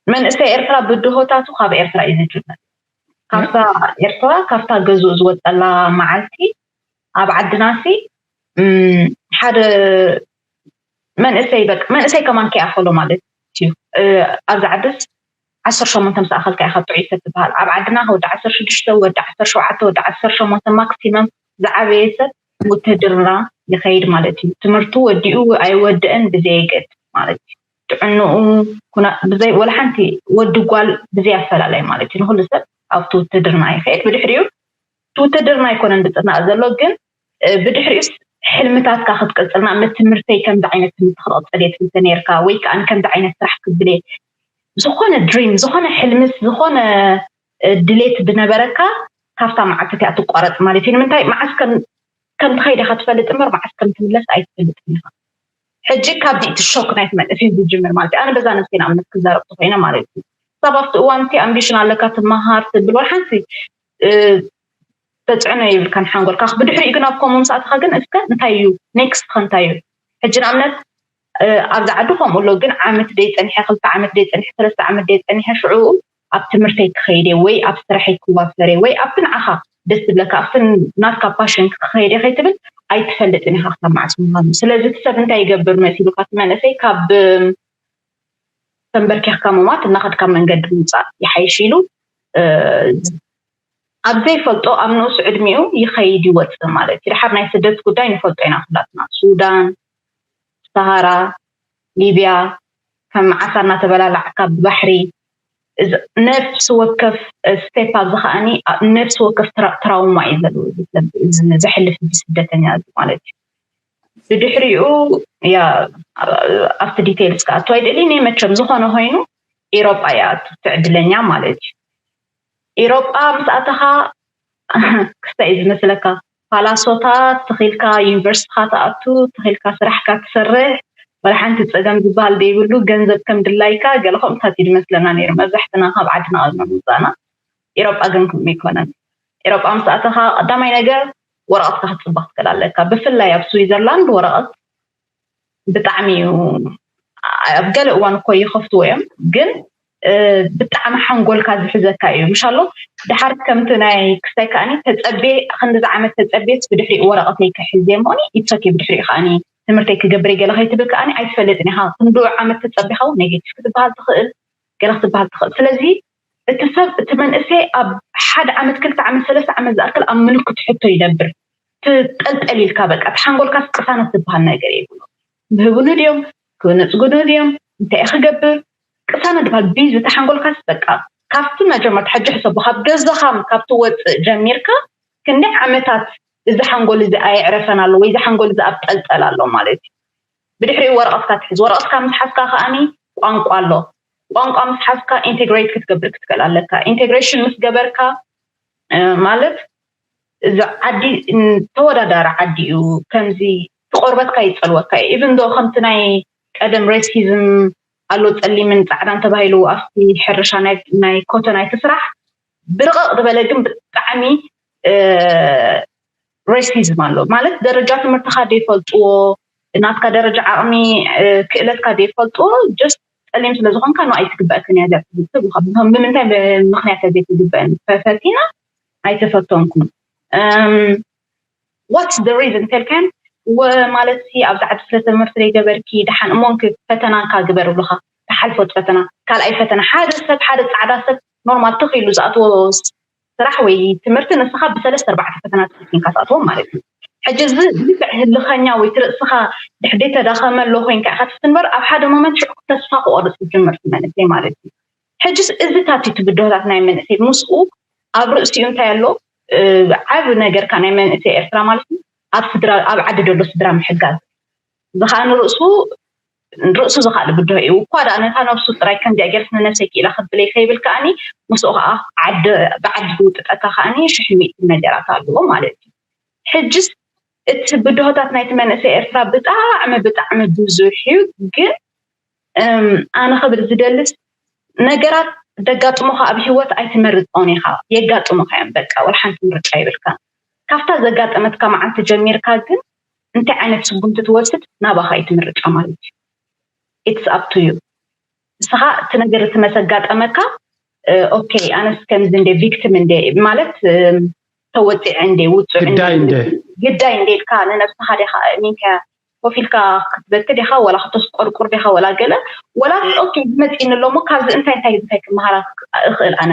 መንእሰይ ኤርትራ ብድሆታቱ ካብ ኤርትራ እዩ ዝጅምር። ካብታ ኤርትራ ካብታ ገዝኡ ዝወፀላ መዓልቲ ኣብ ዓድናሲ ሓደ መንእሰይ በቃ መንእሰይ ከማን ከይኣኸሎ ማለት እዩ። ኣብዚ ዓድስ ዓሰርተ ሸሞንተ ምስ ኣኸልካ ኢኻ ጥዑይ ሰብ ትበሃል። ኣብ ዓድና ወዲ ዓሰርተ ሽዱሽተ ወዲ ዓሰርተ ሸውዓተ ወዲ ዓሰርተ ሸሞንተ ማክሲመም ዝዓበየ ሰብ ውትህድርና ይኸይድ ማለት እዩ። ትምህርቱ ወዲኡ ኣይወድእን ብዘየገድስ ማለት እዩ። ጥዕንኡ ኩና ብዘይ ወላ ሓንቲ ወዲ ጓል ብዘይ ኣፈላላይ ማለት እዩ። ንኹሉ ሰብ ኣብቲ ውትድርና ይኸይድ። ብድሕሪኡ እቲ ውትድርና ኣይኮነን ዝጥናእ ዘሎ፣ ግን ብድሕሪኡስ ሕልምታትካ ክትቅፅልና፣ ትምህርተይ ከምዚ ዓይነት ትምህርቲ ክቕፅል እየ ትብል ተነይርካ ወይ ከዓ ከምዚ ዓይነት ስራሕ ክብል እየ፣ ዝኾነ ድሪም፣ ዝኾነ ሕልምስ፣ ዝኾነ ድሌት ዝነበረካ ካብታ መዓልቲ እቲኣ ትቋረፅ ማለት እዩ። ንምንታይ? መዓስ ከም ከም ትኸይድ ኢኻ ትፈልጥ እምበር መዓስ ከም ትምለስ ኣይትፈልጥን ኢኻ። ሕጂ ካብዚ እቲ ሾክ ናይቲ መንእሰይ ዝጅምር ማለት እዩ። ኣነ በዛ ነብሰይ ንኣብነት ክዛረብ ተኮይነ ማለት እዩ። ክሳብ ኣብቲ እዋን እቲ ኣምቢሽን ኣለካ ትመሃር ትብል ወላ ሓንቲ ተፅዕኖ የብልካን ሓንጎልካ። ብድሕሪኡ ግን ኣብ ከምኡ ምስ ኣተኻ ግን እስከ እንታይ እዩ ኔክስት ከ እንታይ እዩ? ሕጂ ንኣብነት ኣብዚ ዓዲ ከምኡ ኣሎ፣ ግን ዓመት ደይ ፀኒሐ፣ ክልተ ዓመት ደይ ፀኒሐ፣ ሰለስተ ዓመት ደይ ፀኒሐ ሽዑ ኣብ ትምህርተይ ክኸይደ ወይ ኣብ ስራሐይ ክዋፈረ ወይ ኣብቲ ንዓኻ ደስ ዝብለካ ኣብቲ ናትካ ፓሽን ክኸይደ ከይትብል ኣይትፈልጥን ኢኻ ክሳብ መዓስ ምዃኑ። ስለዚ እቲ ሰብ እንታይ ይገብር መሲሉካ? እቲ መንእሰይ ካብ ተንበርኪኽካ ምማት እናኸድካ መንገዲ ምውፃእ ይሓይሽ ኢሉ ኣብ ዘይፈልጦ ኣብ ንኡስ ዕድሚኡ ይኸይድ ይወፅእ ማለት እዩ። ድሓር ናይ ስደት ጉዳይ ንፈልጦ ኢና ኩላትና። ሱዳን፣ ሰሃራ፣ ሊብያ፣ ከም ዓሳ እናተበላላዕካ ብባሕሪ ነፍሲ ወከፍ ስቴፕ ኣብዚ ከዓኒ ነፍሲ ወከፍ ትራውማ እዩ ዘለዎ ዘሕልፍ እዚ ስደተኛ እዚ ማለት እዩ። ብድሕሪኡ ያ ኣብቲ ዲቴይልስ ክኣቱ ኣይደልን እየ። መቸም ዝኾነ ኮይኑ ኢሮጳ እያ ትዕድለኛ ማለት እዩ። ኢሮጳ ምስ ኣተኻ ክስታይ እዩ ዝመስለካ። ፓላሶታት ትኺልካ ዩኒቨርሲቲኻ ትኣቱ ትኺልካ ስራሕካ ትሰርሕ ወላ ሓንቲ ፀገም ዝበሃል ዘይብሉ ገንዘብ ከም ድላይካ ገለ ከምኡታት እዩ ዝመስለና ነይሩ። መብዛሕትና ካብ ዓድና ቀድመ ምውፃእና ኢሮጳ ግን ከምኡ ኣይኮነን። ኢሮጳ ምስ ኣተኻ ቀዳማይ ነገር ወረቐትካ ክትፅበ ክትክእል ኣለካ። ብፍላይ ኣብ ስዊዘርላንድ ወረቐት ብጣዕሚ እዩ ኣብ ገለ እዋን እኮ ይኸፍትዎ እዮም ግን ብጣዕሚ ሓንጎልካ ዝሕዘካ እዩ ምሻሎ። ድሓር ከምቲ ናይ ክስታይ ከዓኒ ተፀቤ ክንዲዚ ዓመት ተፀቤት ብድሕሪኡ ወረቐተይ ክሕዝ እየ እሞኒ ኢትሶኬ ብድሕሪኡ ከዓኒ ትምህርተይ ክገብር ገለ ከይትብል ከዓኒ ኣይትፈልጥን ኢኻ። ክንድኡ ዓመት ተፀቢኻ እውን ኔጌቲቭ ክትበሃል ትኽእል ገለ ክትበሃል ትኽእል። ስለዚ እቲ ሰብ እቲ መንእሰይ ኣብ ሓደ ዓመት ክልተ ዓመት ሰለስተ ዓመት ዝኣክል ኣብ ምልክት ሕቶ ይነብር። ትጠልጠል ኢልካ በቃ እቲ ሓንጎልካ ቅሳነት ዝበሃል ነገር የብሉ። ምህብኑ ድዮም ክነፅጉኑ ድዮም እንታይ ክገብር ቅሳነት ዝበሃል ቢዚ እቲ ሓንጎልካስ በቃ ካብቲ መጀመርታ ሕጂ ሕሰቡ ካብ ገዛኻ ካብ ትወፅእ ጀሚርካ ክንደይ ዓመታት እዚ ሓንጎል እዚ ኣየዕረፈን ኣሎ ወይ እዚ ሓንጎል እዚ ኣብ ጠልጠል ኣሎ ማለት እዩ። ብድሕሪኡ ወረቐትካ ትሕዝ። ወረቐትካ ምስ ሓዝካ ከዓኒ ቋንቋ ኣሎ። ቋንቋ ምስ ሓዝካ ኢንቴግሬት ክትገብር ክትክእል ኣለካ። ኢንቴግሬሽን ምስ ገበርካ ማለት እዚ ዓዲ ተወዳዳሪ ዓዲ እዩ። ከምዚ ትቆርበትካ ይፀልወካ እዩ። ኢቭን ዶ ከምቲ ናይ ቀደም ሬሲዝም ኣሎ ፀሊምን ፃዕዳን ተባሂሉ ኣብቲ ሕርሻ ናይ ኮተን ኣይትስራሕ ብርቕቕ ዝበለ ግን ብጣዕሚ ሬሲዝም ኣሎ ማለት ደረጃ ትምህርትኻ ዘይፈልጥዎ ናትካ ደረጃ ዓቕሚ ክእለትካ ዘይፈልጥዎ ጀስት ፀሊም ስለዝኾንካ ኖ ኣይትግበእክን እያ እዚኣ ትብል ትብልካ። ብምንታይ ምክንያት እያ ዘይትግበእን ፈፈቲና ኣይተፈተንኩን ዋትስ ደ ሪዝን እንተልካን ማለት ኣብዚ ዓዲ ስለ ትምህርቲ ዘይገበርኪ ደሓን እሞንክ ፈተናካ ግበር ብሉካ ትሓልፎ ፈተና ካልኣይ ፈተና ሓደ ሰብ ሓደ ፃዕዳ ሰብ ኖርማል ትኽኢሉ ዝኣትዎ ስራሕ ወይ ትምህርቲ ንስኻ ብሰለስተ ኣርባዕተ ፈተና ተፈቲንካ ትኣትዎ ማለት እዩ። ሕጂ እዚ ልክዕ ህልኸኛ ወይ ትርእስኻ ድሕደይ ተዳኸመ ኣሎ ኮይንካ ኢኻ ትፍትን በር ኣብ ሓደ ሞመንት ሽዑ ተስፋ ክቆርፅ ዝጅምር ትመንእሰይ ማለት እዩ። ሕጅስ እዚ ታቲ ትብድሆታት ናይ መንእሰይ ምስኡ ኣብ ርእሲኡ እንታይ ኣሎ ዓብ ነገርካ ናይ መንእሰይ ኤርትራ ማለት እዩ ኣብ ስድራ ኣብ ዓዲ ደሎ ስድራ ምሕጋዝ እዚ ከዓ ንርእሱ ርእሱ ዝኽኣል ብድሆ እዩ እኳ ደኣ ነታ ነብሱ ጥራይ ከምዚኣ ገይርስ ንነብሰይ ክኢላ ክብለይ ከይብል ከዓኒ ምስኡ ከዓ ዓዲ ብዓዲ ዝውጥጠካ ከዓኒ ሽሕ ሚእቲ ነገራት ኣለዎ ማለት እዩ። ሕጅስ እቲ ብድሆታት ናይቲ መንእሰይ ኤርትራ ብጣዕሚ ብጣዕሚ ብዙሕ እዩ። ግን ኣነ ክብል ዝደልስ ነገራት ደጋጥሞኻ ኣብ ህይወት ኣይትመርፆን ኢኻ የጋጥሞኻ እዮም በቃ ወላ ሓንቲ ምርጫ ይብልካ ካብታ ዘጋጠመትካ መዓልቲ ጀሚርካ ግን እንታይ ዓይነት ስጉምቲ ትወስድ ናባኻ እዩ ትምርጫ ማለት እዩ። It's up to you። ንስኻ እቲ ነገር እቲ መሰጋጠመካ ኦኬ ኣነስ ከምዚ እንደ ቪክቲም እንደ ማለት ተወፂዐ እንደ ውፁዕ ግዳይ እንደ ግዳይ እንደ ኢልካ ንነብስኻ ዲኻ ሚንካ ኮፍ ኢልካ ክትበኪ ዲኻ ወላ ከተስቆርቁር ዲኻ ወላ ገለ ወላ ኦኬ ዝመፅኒ ኣሎ እሞ ካብዚ እንታይ እንታይ እንታይ ክመሃራ እኽእል ኣነ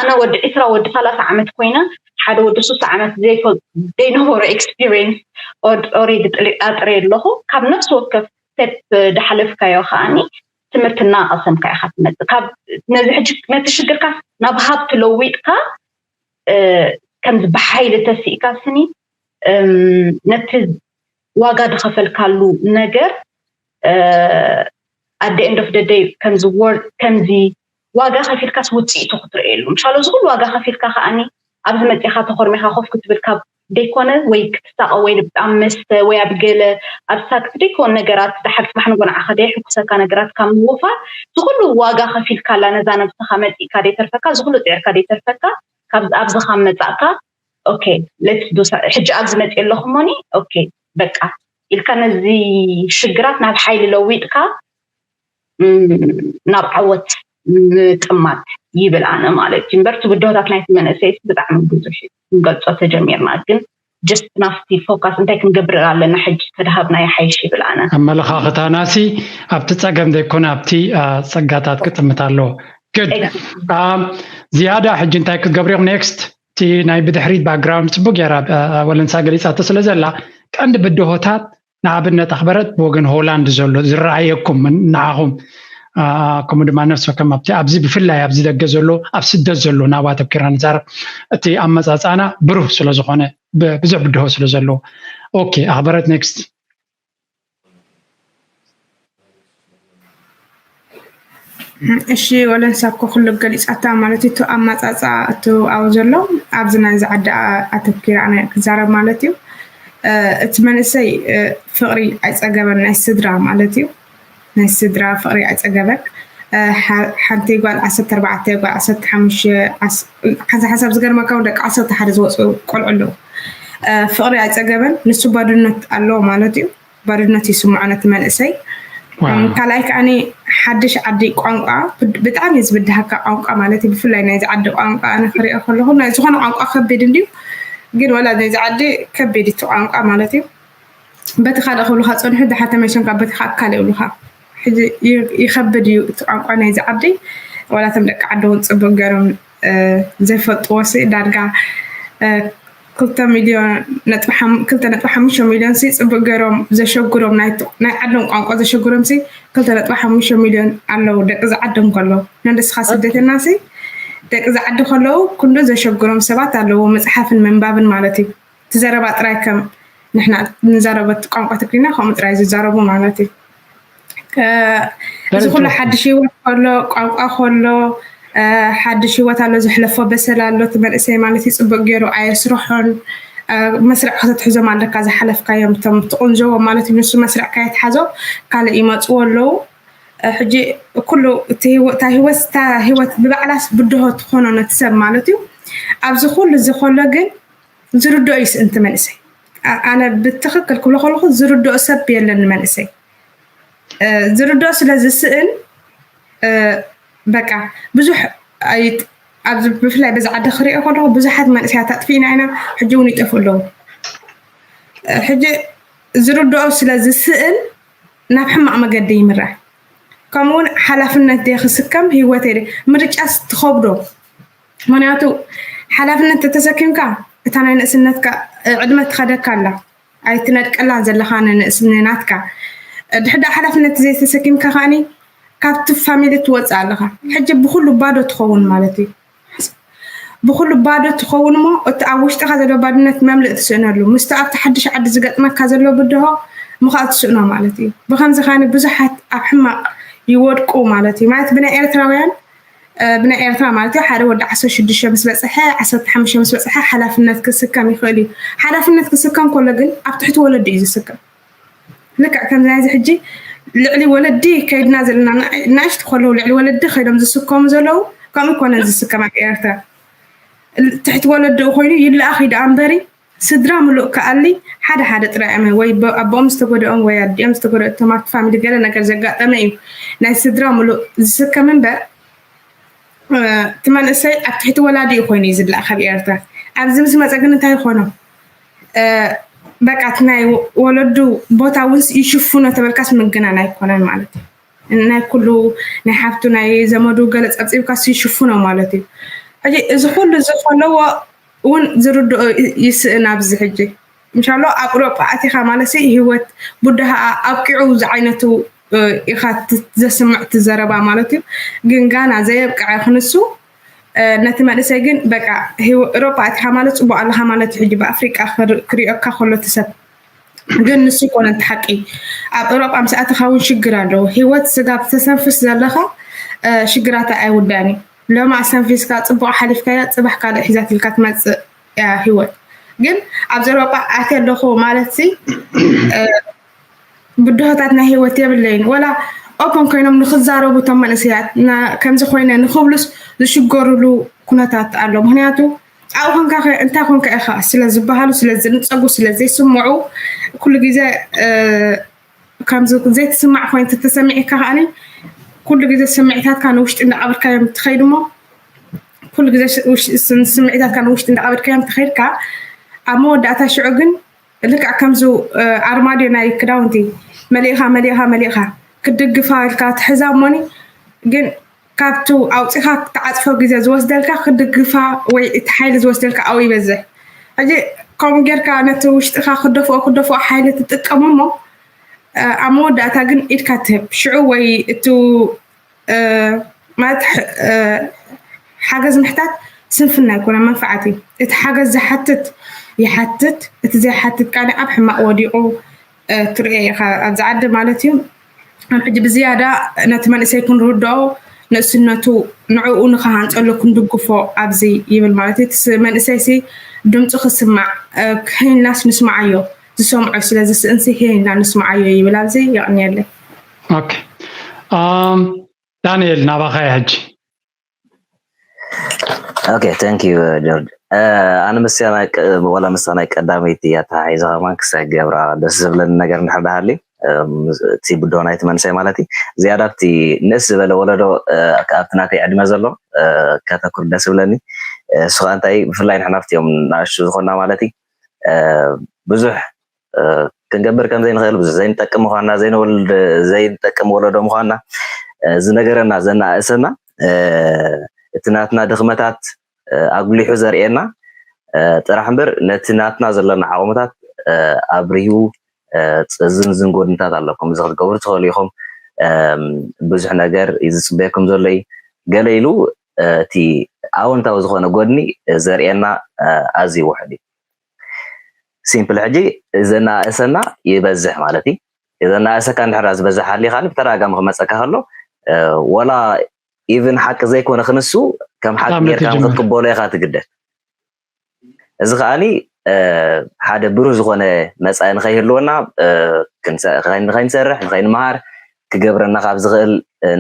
ኣነ ወዲ ዒስራ ወዲ ሰላሳ ዓመት ኮይነ ሓደ ወዲ ሱሳ ዓመት ዘይፈ ዘይነበሮ ኤክስፒሪየንስ ኦሬዲ ጥሪጣጥረ ኣለኹ ካብ ነፍሲ ወከፍ ስቴፕ ዝሓለፍካዮ ከዓኒ ትምህርቲ እናቐሰምካ ኢኻ ትመፅእ። ካብ ነዚ ሕጂ ነቲ ሽግርካ ናብ ሃብቲ ለዊጥካ፣ እ፣ ከምዚ ብሓይሊ ተሲእካ ስኒ፣ እም፣ ነቲ ዋጋ ዝኸፈልካሉ ነገር፣ እ፣ at the end of the day ከምዚ ወር-፣ ከምዚ ዋጋ ከፊልካስ ውፅኢቱ ክትርእየሉ። ምሻሎ እዚ ኩሉ ዋጋ ከፊልካ ከኣኒ ኣብዚ መፂኻ ተኾርሚኻ ኮፍ ክትብል ካብ ደይኮነ ወይ ክትሳቐ ወይ ብጣዕሚ መስተ ወይ ኣብ ገለ ኣብ ሳክስ ደይኮን ነገራት ደሓር ፅባሕ ንጎ ንዓኻ ደይሕጉሰካ ነገራት ካብ ምውፋር እዚ ኩሉ ዋጋ ከፊልካላ ነዛ ነብስኻ መፂእካ ደይተርፈካ፣ እዚ ኩሉ ፅዕርካ ደይተርፈካ፣ ካብ ኣብዚ ካብ መፃእካ፣ ኦኬ፣ ሌትስ ዱ፣ ሕጂ ኣብዚ መፂእ ኣለኹ እሞኒ፣ ኦኬ፣ በቃ ኢልካ ነዚ ሽግራት ናብ ሓይሊ ለዊጥካ፣ እም፣ ናብ ዓወት ምጥማት ይብል ኣነ ማለት እዩ። እምበር እቲ ብድሆታት ናይቲ መንእሰይ ብጣዕሚ ብዙሕ እዩ። ክንገልጾ ተጀሚርና ግን ጀስት ናብቲ ፎካስ እንታይ ክንገብር ኣለና ሕጂ ተድሃብና ይሓይሽ ይብል ኣነ። ኣመለኻኽታናሲ ኣብቲ ጸገም ዘይኮነ ኣብቲ፣ አ፣ ጸጋታት ክጥምት ኣለዎ። ግድ፣ ኤግዛክትሊ። አ፣ ዝያዳ ሕጂ እንታይ ክትገብርዮም ኔክስት? እቲ ናይ ብድሕሪት ባክግራውንድ ጽቡቅ ገይራ፣ አ፣ ወለንሳ ገሊጻቶ ስለ ዘላ፣ ቀንዲ ብድሆታት ንኣብነት ኣኽበረት ብወገን ሆላንድ ዘሎ ዝረኣየኩም ንዓኹም፣ አ፣ ከምኡ ድማ ነፍሲ ወከም ኣብቲ፣ ኣብዚ ብፍላይ ኣብዚ ደገ ዘሎ፣ ኣብ ስደት ዘሎ ናብኡ ኣተኪርና ንዛረብ። እቲ ኣመጻጽኣና ብሩህ ስለ ዝኾነ፣ ብ-፣ ብዙሕ ብድሆ ስለ ዘለዎ። ኦኬ፣ ኣኽበረት ኔክስት። እሺ፣ ወለንሳ እኮ ኩሉ ገሊጻታ ማለት እዩ። እቲ ኣማጻጻ እቲ ኣብኡ ዘሎ ኣብዚ ናይዚ ዓዲ ኣ-፣ ኣተኪራ ኣነ ክዛረብ ማለት እዩ። እ፣ እቲ መንእሰይ፣ እ፣ ፍቕሪ ኣይጸገበን፣ ናይ ስድራ ማለት እዩ። ናይ ስድራ ፍቕሪ ኣይጸገበን። እ፣ ሓ-፣ ሓንቲ ጓል ዓሰርተ ኣርባዕተ፣ ጓል ዓሰርተ ሓሙሽተ፣ ዓስ-፣ ሓንሳብ ሓንሳብ ዝገርመካ እውን ደቂ ዓሰርተ ሓደ ዝወጹ ቆልዑ ኣለዉ። እ፣ ፍቕሪ ኣይጸገበን፣ ንሱ ባዶነት ኣለዎ ማለት እዩ። ባዶነት ይስምዖ ነቲ መንእሰይ። ዋው። እም፣ ካልኣይ ከኣኒ ሓድሽ ዓዲ ቋንቋ ብድ-፣ ብጣዕሚ እዩ ዝብድሃካ ቋንቋ ማለት እዩ። ብፍላይ ናይዚ ዓዲ ቋንቋ ኣነ ክሪኦ ከለኹ ናይ ዝኾነ ቋንቋ ከቢድ እንድዩ፣ ግን ወላ ናይዚ ዓዲ ከቢድ እቲ ቋንቋ ማለት እዩ። በቲ ካልእ ክብሉኻ ጸኒሑ ድሓር ተመሊሶም ካብ በቲ ካልእ ይብሉኻ። ሕጂ ይ-፣ ይኸብድ እዩ እቲ ቋንቋ ናይዚ ዓዲ። ወላ እቶም ደቂ ዓዲ እውን ጽቡቕ ገይሮም እ፣ ዘይፈልጥዎ ሲ ዳርጋ፣ እ፣ ክልተ ሚልዮን ነጥቢ ሓም-፣ ክልተ ነጥቢ ሓሙሽተ ሚልዮን ሲ ጽቡቕ ገይሮም ዘሸጉሮም ናይ ት-፣ ናይ ዓዶም ቋንቋ ዘሸጉሮም ሲ ክልተ ነጥቢ ሓሙሽተ ሚልዮን ኣለዉ ደቂ ዝዓዶም ከለዉ። ነንደስኻ ስደተና ሲ ደቂ ዝዓዲ ከለዉ ክንዱ ዘሸጉሮም ሰባት ኣለዉ፣ መጽሓፍን ምንባብን ማለት እዩ። እቲ ዘረባ ጥራይ ከም ንሕና ንዛረበት ቋንቋ ትግርኛ ከምኡ ጥራይ ዝዛረቡ ማለት እዩ። እ፣ እዚ ኩሉ ሓድሽ ህይወት ከሎ፣ ቋንቋ ከሎ፣ እ፣ ሓድሽ ህይወት ኣሎ፣ ዘሕለፎ በሰል ኣሎ፣ እቲ መንእሰይ ማለት እዩ። ጽቡቕ ገይሩ ኣየስርሖን፣ እ፣ መስርዕ ከተትሕዞም ኣለካ፣ ዝሓለፍካዮም እቶም ትቕንዘዎም ማለት እዩ። ንሱ መስርዕ ከየትሓዞ ካልእ ይመጽዎ ኣለዉ። እ፣ ሕጂ ኩሉ እቲ ህይወ-፣ እታ ህይወት፣ እታ ህይወት ብባዕላስ ብድሆ ትኾኖ ነቲ ሰብ ማለት እዩ። ኣብዚ ኩሉ እዚ ከሎ ግን ዝርድኦ ይስእን እቲ መንእሰይ። ኣ-፣ ኣነ ብትኽክል ክብሎ ከለኹ ዝርድኦ ሰብ የለን ንመንእሰይ። እ፣ ዝርድኦ ስለ ዝስእን፣ እ፣ በቃ ብዙሕ ኣይት-፣ ኣብዚ ብፍላይ በዚ ዓዲ ክሪኦ ከለኹ ብዙሓት መንእሰያት ኣጥፊእና ኢና፣ ሕጂ እውን ይጠፍኡ ኣለዉ። እ፣ ሕጂ ዝርድኦ ስለ ዝስእን ናብ ሕማቕ መገዲ ይምራሕ። ከምኡ እውን ሓላፍነት ድየ ክስከም፣ ህይወተይ ድየ? ምርጫስ ትኸብዶ። ምኽንያቱ ሓላፍነት ተተሰኪምካ እታ ናይ ንእስነትካ ዕድመ ትኸደካ ኣላ፣ ኣይትነድቀላን ዘለኻ ንንእስ-፣ ንናትካ። ድሕር ደኣ ሓላፍነት ዘይተሰኪምካ ከኣኒ ካብቲ ፋሚሊ ትወፅእ ኣለኻ። ሕጂ ብኹሉ ባዶ ትኸውን ማለት እዩ። ብኹሉ ባዶ ትኸውን እሞ እቲ ኣብ ውሽጥኻ ዘሎ ባድነት መምልእ ትስእነሉ፣ ምስቲ ኣብቲ ሓድሽ ዓዲ ዝገጥመካ ዘሎ ብድሆ ምኻእ ትስእኖ ማለት እዩ። ብኸምዚ ከኣኒ ብዙሓት ኣብ ሕማቕ ይወድቁ ማለት እዩ። ማለት ብናይ ኤርትራውያን እ፣ ብናይ ኤርትራ ማለት እዩ፣ ሓደ ወዲ ዓሰርተ ሽዱሽተ ምስ በጽሐ፣ ዓሰርተ ሓሙሽተ ምስ በጽሐ ሓላፍነት ክስከም ይኽእል እዩ። ሓላፍነት ክስከም ከሎ ግን ኣብ ትሕቲ ወለዲ እዩ ዝስከም። ልክዕ ከምዚ ናይዚ ሕጂ ልዕሊ ወለዲ ከይድና ዘለና፣ ንኣ-፣ ንኣሽቱ ከለዉ ልዕሊ ወለዲ ከይዶም ዝስከሙ ዘለዉ፣ ከምኡ ኣይኮነን ዝስከም ኣብ ኤርትራ። ል-፣ ትሕቲ ወለድኡ ኮይኑ ይለኣኽ እዩ ደኣ እምበሪ፣ ስድራ ምሉእ ከኣሊ ሓደ ሓደ ጥራይ እዮም ወይ ብ-፣ ኣቦኦም ዝተጎድኦም ወይ ኣዲኦም ዝተጎድኦም ኣብቲ ፋሚሊ ገለ ነገር ዘጋጠመ እዩ። ናይ ስድራ ምሉእ ዝስከም እምበር፣ እ፣ እቲ መንእሰይ ኣብ ትሕቲ ወላዲኡ ኮይኑ እዩ ዝለኣኽ ካብ ኤርትራ። ኣብዚ ምስ መጸ ግን እንታይ ይኾኖ? እ፣ በቃ እቲ ናይ ወለዱ ቦታ እውን ይሽፍኖ ተበልካስ ምግናን ኣይኮነን ማለት እዩ። ናይ ኩሉ ናይ ሓፍቱ ናይ ዘመዱ ገለ ጸብጺብካስ ይሽፍኖ ማለት እዩ። ሕጂ እዚ ኩሉ እዚ ከለዎ እውን ዝርድኦ ይ-፣ ይስእን ኣብዚ ሕጂ። እንሻሎ ኣብ ኤውሮጳ ኣቲኻ ማለት ሲ ህይወት ቡድሃ ኣብቂዑ ዝዓይነቱ ኢኻ ዘስምዕ እቲ ዘረባ ማለት እዩ። ግን ጋና ዘየብቅዐ ክንሱ ነቲ መንእሰይ ግን በቃ ኤውሮጳ ኣቲኻ ማለት ፅቡቅ ኣለኻ ማለት እዩ። ሕጂ ብኣፍሪቃ ክርእየካ ከሎ እቲ ሰብ ግን ንሱ ኮነ እቲ ሓቂ ኣብ ኤውሮጳ ምስ ኣተኻ እውን ሽግር ኣለዎ። ሂወት ስጋብ ተሰንፍስ ዘለኻ ሽግራት ኣይውዳእን እዩ። ሎማ ኣስተንፊስካ ፅቡቅ ሓሊፍካያ ፅባሕ ካልእ ሒዛትልካ ትመፅእ እያ ሂወት። ግን ኣብዚ ኤውሮጳ ኣትየ ኣለኹ ማለት ሲ ብድሆታት ናይ ሂወት የብለይን። ወላ ኦፕን ኮይኖም ንክዛረቡ እቶም መንእሰያት ከምዚ ኮይነ ንክብሉስ ዝሽገሩሉ ኩነታት ኣሎ። ምክንያቱ ኣብኡ ኮንካ እንታይ ኮንካ ኢኻ ስለ ዝበሃሉ ስለ ዝንፀጉ ስለ ዘይስምዑ ኩሉ ግዜ ከምዚ ዘይትስማዕ ኮይኑ ተተሰሚዕካ ከዓኒ ኩሉ ግዜ ስምዒታትካ ንውሽጢ እንዳቐበልካዮም ትኸይድ እሞ ኩሉ ግዜ ስምዒታትካ ንውሽጢ እንዳቐበልካዮም ትኸይድካ ኣብ መወዳእታ ሽዑ ግን ልክዕ ከምዚ ኣርማድዮ ናይ ክዳውንቲ መሊእኻ መሊእኻ መሊእኻ ክትድግፋ ኢልካ ትሕዛ እሞኒ ግን ካብቱ ኣውፂኻ ክትዓፅፎ ግዜ ዝወስደልካ ክትድግፋ ወይ እቲ ሓይሊ ዝወስደልካ ኣብኡ ይበዝሕ። ሕጂ ከምኡ ጌርካ ነቲ ውሽጥኻ ክደፍኦ ክደፍኦ ሓይሊ ትጥቀም እሞ ኣብ መወዳእታ ግን ኢድካ ትህብ ሽዑ ወይ እቱ ማለት ሓገዝ ምሕታት ስንፍና ኣይኮነ መንፍዓት እዩ። እቲ ሓገዝ ዝሓትት ይሓትት፣ እቲ ዘይሓትት ካኒ ኣብ ሕማቕ ወዲቑ ትርእዮ ኢኻ ኣብዚ ዓዲ ማለት እዩ። ሕጂ ብዝያዳ ነቲ መንእሰይ ክንርድኦ ንእስነቱ ንዕኡ ንክሃንፀሉ ክንድግፎ ኣብዚ ይብል ማለት እዩ። እቲ መንእሰይ ሲ ድምፁ ክስማዕ ክህናስ ንስማዓዮ ዝሰምዖ ስለ ዝስእንሲ ሄና ንስማዓዮ ይብል ኣብዚ የቕንየለይ። ኦኬ ዳንኤል ናባኻ ሕጂ ኦኬ thank you ጆርጅ ኣነ ምስያ ወላ ምስታ ናይ ቀዳመይቲ ኣተሓሒዘ ከማን ክሳይ ገብራ ደስ ዝብለኒ ነገር እንድሕር ዳሃሊ እቲ ብዶ ናይቲ መንእሰይ ማለት እዩ ዝያዳ ኣብቲ ንእስ ዝበለ ወለዶ ኣብቲ ናተይ ዕድመ ዘሎ ከተኩር ደስ ዝብለኒ እሱ ከዓ እንታይ ብፍላይ ንሕና ኣብቲኦም ናእሽቱ ዝኾንና ማለት እዩ ብዙሕ ክንገብር ከም ዘይንኽእል ብዙሕ ዘይንጠቅም ምኳንና ዘይንወልድ ዘይንጠቅም ወለዶ ምኳንና ዝነገረና ዘናእሰና እቲ ናትና ድኽመታት ኣጉሊሑ ዘርእየና ጥራሕ እምበር ነቲ ናትና ዘለና ዓቕምታት ኣብሪሁ ዝንዝን ጎድንታት ኣለኩም እዚ ክትገብሩ ትኽእሉ ኢኹም ብዙሕ ነገር እዩ ዝፅበየኩም ዘሎ እዩ ገለ ኢሉ እቲ ኣወንታዊ ዝኾነ ጎድኒ ዘርእየና ኣዝዩ ውሕድ እዩ ሲምፕል ሕጂ ዘናእሰና ይበዝሕ ማለት እዩ ዘናእሰካ እንድሕራ ዝበዝሕ ሃሊካ ብተደጋጋሚ ክመፀካ ከሎ ወላ ኢቭን ሓቂ ዘይኮነ ክንሱ ከም ሓቂ ጌርካ ክትቅበሎ ኢካ ትግደድ እዚ ከዓኒ ሓደ ብሩህ ዝኾነ መፃኢ ንኸይህልወና ንኸይንሰርሕ ንኸይንመሃር ክገብረና ካብ ዝኽእል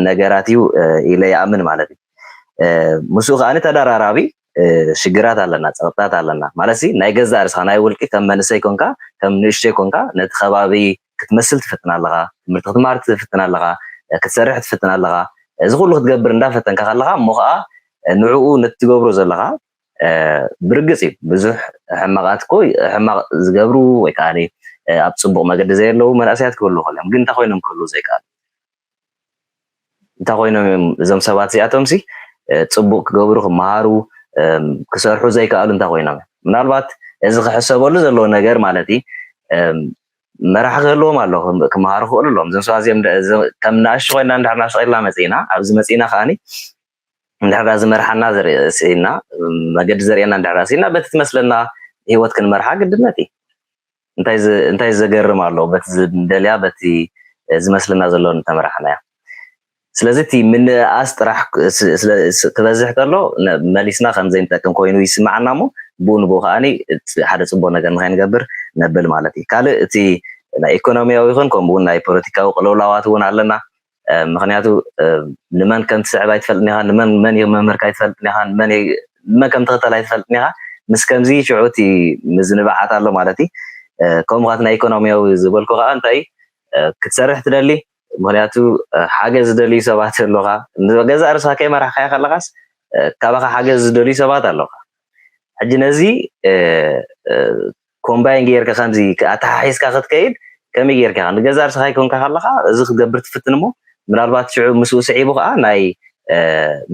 ነገራት እዩ ኢለ ይኣምን ማለት እዩ ምስኡ ከዓኒ ተደራራቢ ሽግራት ኣለና ፀቕጥታት ኣለና ማለት ናይ ገዛእ ርእስኻ ናይ ውልቂ ከም መንእሰይ ኮንካ ከም ንእሽተይ ኮንካ ነቲ ከባቢ ክትመስል ትፍትን ኣለኻ ትምህርቲ ክትመሃር ትፍትን ኣለኻ ክትሰርሕ ትፍትን ኣለኻ እዚ ኩሉ ክትገብር እንዳፈተንካ ከለኻ እሞ ከዓ ንዕኡ ነቲ ትገብሮ ዘለኻ ብርግፅ እዩ ብዙሕ ሕማቃት እኮ ሕማቅ ዝገብሩ ወይ ከዓ ኣብ ፅቡቅ መገዲ ዘየለዉ መናእሰያት ክህሉ ከሎም ግን እንታይ ኮይኖም ክህሉ ዘይከኣሉ እንታይ ኮይኖም እዮም እዞም ሰባት እዚኣቶም ሲ ፅቡቅ ክገብሩ ክመሃሩ ክሰርሑ ዘይከኣሉ እንታይ ኮይኖም እዮም ምናልባት እዚ ክሕሰበሉ ዘለዎ ነገር ማለት እዩ መራሕ ክህልዎም ኣሎ ክመሃሩ ክኽእሉ ኣለዎም እዞም ሰባት እዚኦም ከም ናእሽቱ ኮይና እንድሕር ናሽቂልና መፅእና ኣብዚ መፅእና ከዓኒ እንድሕር ዝመርሓና ስኢና መገዲ ዘርእየና እንድሕር ስኢና በቲ ትመስለና ህይወት ክንመርሓ ግድነት እዩ እንታይ ዘገርም ኣሎ በቲ ዝደልያ በቲ ዝመስለና ዘሎ እንተመራሕናያ ስለዚ እቲ ምንእኣስ ጥራሕ ክበዝሕ ከሎ መሊስና ከም ዘይንጠቅም ኮይኑ ይስምዓና እሞ ብኡ ንብኡ ከዓ ሓደ ፅቡቅ ነገር ንኸይንገብር ነብል ማለት እዩ ካልእ እቲ ናይ ኢኮኖሚያዊ ይኹን ከምኡ እውን ናይ ፖለቲካዊ ቅልውላዋት እውን ኣለና ምክንያቱ ንመን ከም ትስዕብ ኣይትፈልጥን ኢኻ ንመን መን እዩ መምህርካ ኣይትፈልጥን ኢኻ ንመን ከም ትኽተል ኣይትፈልጥን ኢኻ ምስ ከምዚ ሽዑ እቲ ምዝንባዓት ኣሎ ማለት እዩ ከምኡኻት ናይ ኢኮኖሚያዊ ዝበልኩ ከዓ እንታይ ክትሰርሕ ትደሊ ምክንያቱ ሓገዝ ዝደልዩ ሰባት ኣለኻ ገዛ ርእስኻ ከይመራሕካዮ ከለኻስ ካባኻ ሓገዝ ዝደልዩ ሰባት ኣለኻ ሕጂ ነዚ ኮምባይን ጌርካ ከምዚ ኣተሓሒዝካ ክትከይድ ከመይ ጌርካ ንገዛ ርእስኻ ይኮንካ ከለኻ እዚ ክትገብር ትፍትን እሞ ምናልባት ሽዑ ምስኡ ስዒቡ ከዓ ናይ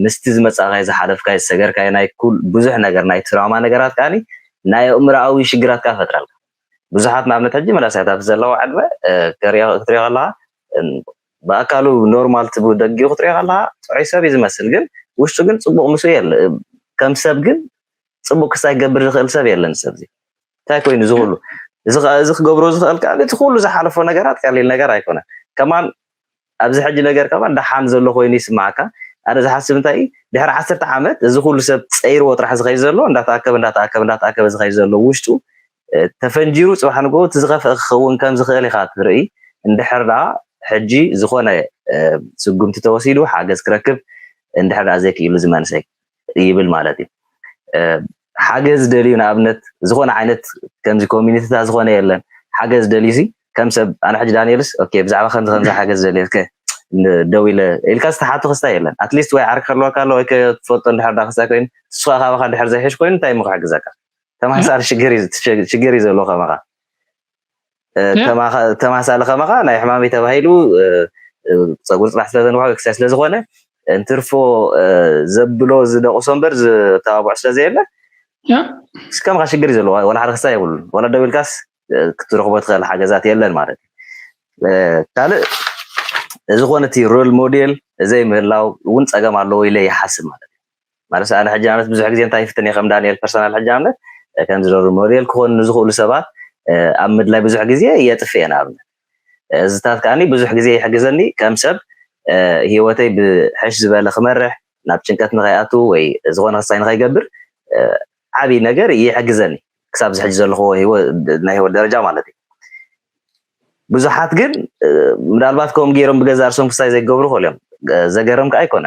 ምስቲ ዝመፃእካዮ ዝሓለፍካዮ ዝሰገርካዮ ናይ ኩል ብዙሕ ነገር ናይ ትራማ ነገራት ከዓ ናይ ኣእምሮኣዊ ሽግራት ከዓ ፈጥረልካ ብዙሓት ንኣብነት ሕጂ መናእሰያት ኣብዚ ዘለዋ ዕድመ ክትሪኦ ከለካ ብኣካሉ ኖርማል ትብ ደጊኡ ክትሪኦ ከለካ ጥዑይ ሰብ እዩ ዝመስል፣ ግን ውሽጡ ግን ፅቡቅ ምስ የለ ከም ሰብ ግን ፅቡቅ ክሳይ ክገብር ዝኽእል ሰብ የለን። ሰብዚ እንታይ ኮይኑ እዚ ኩሉ እዚ ክገብሮ ዝኽእል ከዓ እቲ ኩሉ ዝሓለፎ ነገራት ቀሊል ነገር ኣይኮነ። ከማን ኣብዚ ሕጂ ነገር ከማን ደሓን ዘሎ ኮይኑ ይስማዓካ። ኣነ ዝሓስብ እንታይ እዩ፣ ድሕሪ ዓሰርተ ዓመት እዚ ኩሉ ሰብ ፀይርዎ ጥራሕ ዝኸይ ዘሎ እንዳተኣከበ እንዳተኣከበ እንዳተኣከበ ዝኸይ ዘሎ ውሽጡ ተፈንጂሩ ፅባሕ ንግሆ እቲ ዝኸፍአ ክኸውን ከም ዝኽእል ኢኻ ትርኢ። እንድሕር ደኣ ሕጂ ዝኾነ ስጉምቲ ተወሲዱ ሓገዝ ክረክብ እንድሕር ደኣ ዘይክኢሉ እዚ መንእሰይ ይብል ማለት እዩ። ሓገዝ ደልዩ ንኣብነት ዝኾነ ዓይነት ከምዚ ኮሚኒቲታ ዝኾነ የለን ሓገዝ ደልዩ ሲ ከም ሰብ ኣነ ሕጂ ዳንኤልስ ኦኬ ብዛዕባ ከምዚ ከምዚ ሓገዝ ደልየ እስከ ደው ኢለ ኢልካ ዝተሓቱ ክስታ የለን ኣትሊስት ወይ ዓርኪ ከልወካ ኣሎ ወይ ከትፈልጦ እንድሕር ዳ ክስታ ኮይኑ ንሱ ከዓ ካባካ እንድሕር ዘይሕሽ ኮይኑ እንታይ እሞ ክሕግዘካ ተመሳሳሊ ሽግር እዩ ዘለዎ ከማኻ ተመሳሳሊ ከማኻ ናይ ሕማመይ ተባሂሉ ፀጉሪ ፅባሕ ስለዘንውሖ ክሳይ ስለዝኾነ እንትርፎ ዘብሎ ዝደቁሶ እምበር ዝተባብዖ ስለዘየለ እስከምካ ሽግር እዩ ዘለዎ ወላ ሓደ ክስታ የብሉን ወላ ደው ኢልካስ ክትረኽቦ ትኽእል ሓገዛት የለን ማለት እዩ ካልእ ዝኾነ እቲ ሮል ሞዴል ዘይምህላው እውን ፀገም ኣለዎ ኢለ ይሓስብ ማለት እዩ ማለት ኣነ ሕጂ ንኣብነት ብዙሕ ግዜ እንታይ ይፍትን እየ ከም ዳንኤል ፐርሰናል ሕጂ ንኣብነት ከምዚ ሮል ሞዴል ክኾኑ ንዝኽእሉ ሰባት ኣብ ምድላይ ብዙሕ ግዜ የጥፍ እየ ንኣብነት እዚታት ከዓኒ ብዙሕ ግዜ ይሕግዘኒ ከም ሰብ ህይወተይ ብሕሽ ዝበለ ክመርሕ ናብ ጭንቀት ንኸይኣቱ ወይ ዝኾነ ክሳይ ንኸይገብር ዓብይ ነገር ይሕግዘኒ ክሳብ ዝሕጂ ዘለኹዎ ናይ ህይወት ደረጃ ማለት እዩ ብዙሓት ግን ምናልባት ከምኡ ገይሮም ብገዛ ርሶም ክሳይ ዘይገብሩ ክእል እዮም ዘገርም ከዓ ኣይኮነ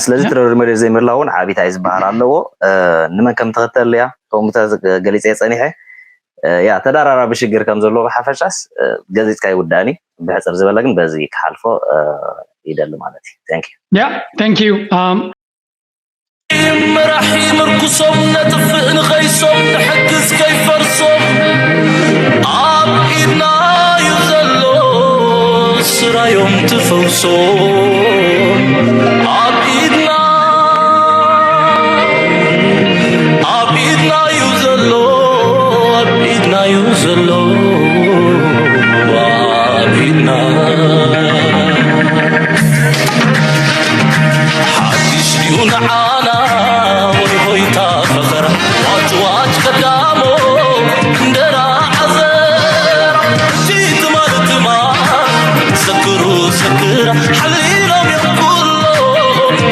ስለዚ ትረሪ መሬት ዘይምህላ እውን ዓቢታይ ዝበሃል ኣለዎ ንመን ከም ተኸተል እያ ከምኡ ገሊፀ ፀኒሐ ያ ተዳራራቢ ሽግር ከም ዘለዎ ብሓፈሻስ ገሊፅካ ይውዳእኒ ብሕፅር ዝበለ ግን በዚ ክሓልፎ ይደሊ ማለት እዩ thank you yeah thank you um መራሒ ምርኩሶም ነጥፍእ ንኸይሶም ንሕግዝ ከይፈርሶም ኣብ ኢድና እዩ ዘሎ ስራዮም ትፈውሶም ኣብ ኢድና ኣብ ኢድና እዩ ዘሎ ኣብ ኢድና እዩ ዘሎ ኣብ ኢድና ሓድሽ ድዩ ንዓና ወይ ሆይታ ፈኸራ ዋጭ ዋጭ ቀዳሞ እንደራ ዓዘራ እቲ ትማል ትማል ዘክሩ ዘክራ ሓሊሎም እዮም ኩሎ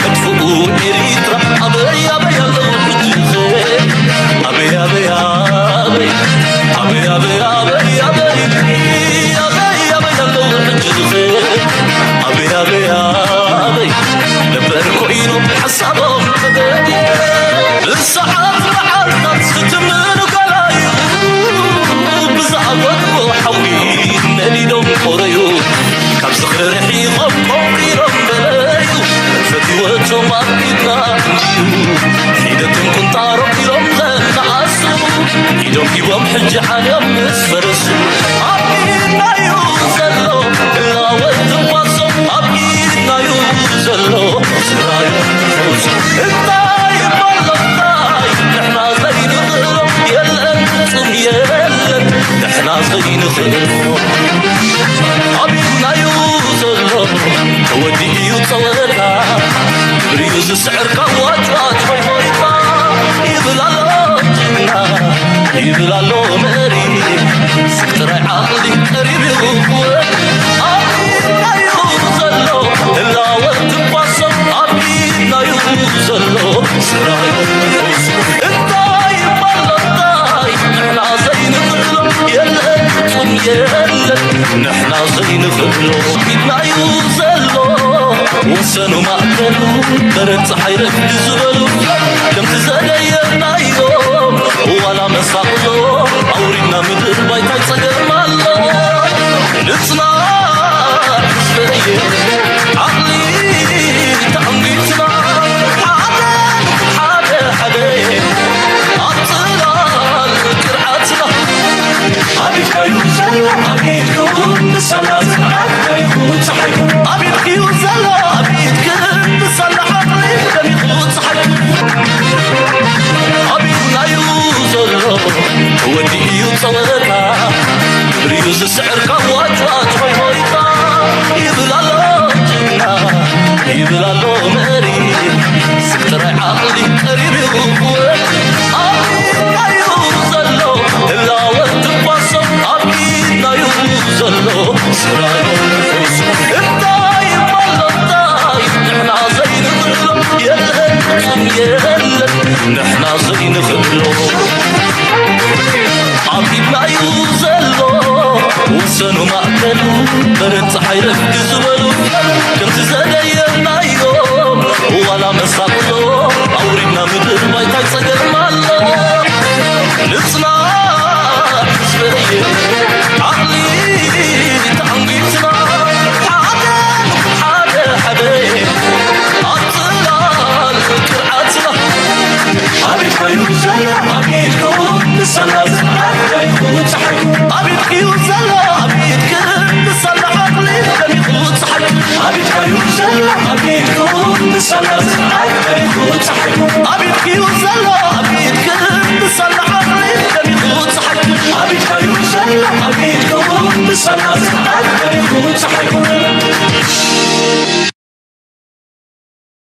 መጥፍኡ ኤሪትራ ኣበይ ኣበይ ኣለዉ ሕጂ ኣበይ ኣበይ ኣበይ ኣበይ ኣበይ ኣበይ ኣበይ ኣበይ ኣበይ ኣበይ ኣለዉ ሕጂ ኣበይ ኣበይ ኣበይ ነበር ኮይኑ ሓሳቦም ተገዲ ብሰዓት መዓልታት ዝትምኑ ገላዩ ብዝኣበድዎ ሓዊ ነዲዶም ቆረዩ ካብ ዝኽሪ ርሒቖም ቆንቂሮም በለዩ ፈትወቶም ኣብ ኢድና እዩ ሒደቶም ቁንጣሮም ኢሎም ዘነኣሱ ኢዶም ሂቦም ሕጂ ዓለም ምስ ፈረሱ ኣብ ኢድናዩ ዘሎ እላወት ትንፋሶም ኣብ ኢድናዩ ዘሎ ስራዩ ፈውሱ እንታይ እሞ ኣሎ እንታይ ንሕና ዘይንኽእሎ የለን ፍጹም የለን ንሕና ዘይንኽእሎ ኣብ ኢድናዩ ዘሎ ተወዲኡ እዩ ጸወታ ክብሪ እዩ ዝስዕር ካብ ዋጭዋጭ ሆይ ሆይታ ይብል ኣሎ ጅግና ይብል ኣሎ መሪ ስብ ጥራይ ዓቕሊ ቀሪብ እዩ ኣብ ኢድናዩ ዘሎ ህላወ ትንፋሶም ኣብ ኢድናዩ ዘሎ ስራዩ እንታይ ይባል እንታይ ንሕና ዘይንኽእሎ የለን ፍጹም የለን ንሕና ዘይንኽእሎ ኢድናዩ ዘሎ ወሰኑ ማእከሉ በረድ ፀሓይ ረፍዲ ዝበሉ ከምቲ ዘደየናዮም ዋላ መሳቕሎ ኣውሪድና ምድር ባይታይ ፀገም ኣሎ ንፅናዕ ሕዝበየ ዓቕሊ ተዓንጊትና ሓደ ሓደ ሓደ ኣብ ፅላል ቅርዓትና ኣብ ኢድካዩ ዘሎ ኣብ ኢድኩም ንሰላ ፅንዓት ከሪኹ ፀሓይኩም ኣብ ኢድክዩ ዘሎ ኣብ ኢድክን ንሰላ ዓቕሊ ደሚኹ ፀሓይኩም ኣብ ኢድናዩ ዘሎ ተወዲኡ እዩ ፀወታ ግብሪዩ ዝስዕር ካብ ዋጭዋጭ ሆይ ሆይታ ብላሎ መሪ ስጥራይ ዓቕሊ ቀሪሩ ኣቢናዩ ዘሎ ህላወት ትኳሶ ኣቢናዩ ዘሎ ስራዮ እንታይ ይባሎ እንታይ ንሕና ዘይንኽእሎ የለን ፍጹም የለን ንሕና ዘይንኽእሎ ኣቢናዩ ዘሎ ወሰኑ ማእከሉ በረድ ፀሓይ ረፍዲ ዝበሉ ከምቲ ዘደየናዮ ዋላ መሳቕሎ ኣውሪድና ምድር ባይታይ ፀገም ኣሎ ንፅና ዝበየ ዓቕሊ ተዓንጊትና ሓደ ሓደ ሓደ ኣብ ፅላል ክርዓትና ኣቤት ኮይኑ ዘሎ ኣቤት ክውን ንሰላ ዝዓዳይ ክውን ፀሓይ ኣቤት ክዩ ዘሎ ኣቤት ክን ንሰላ ዓቕሊ ደሚቑ ፀሓይ ኣቤት ኮይኑ ዘሎ ኣቤት ክውን ንሰላ ዝዓዳይ ክውን ፀሓይ ኣቤት ክዩ ዘሎ ኣቤት ክን ንሰላ ዓቕሊ ደሚቑ ፀሓይ ኣቤት ኮይኑ ዘሎ ኣቤት ክውን ንሰላ ዝዓዳይ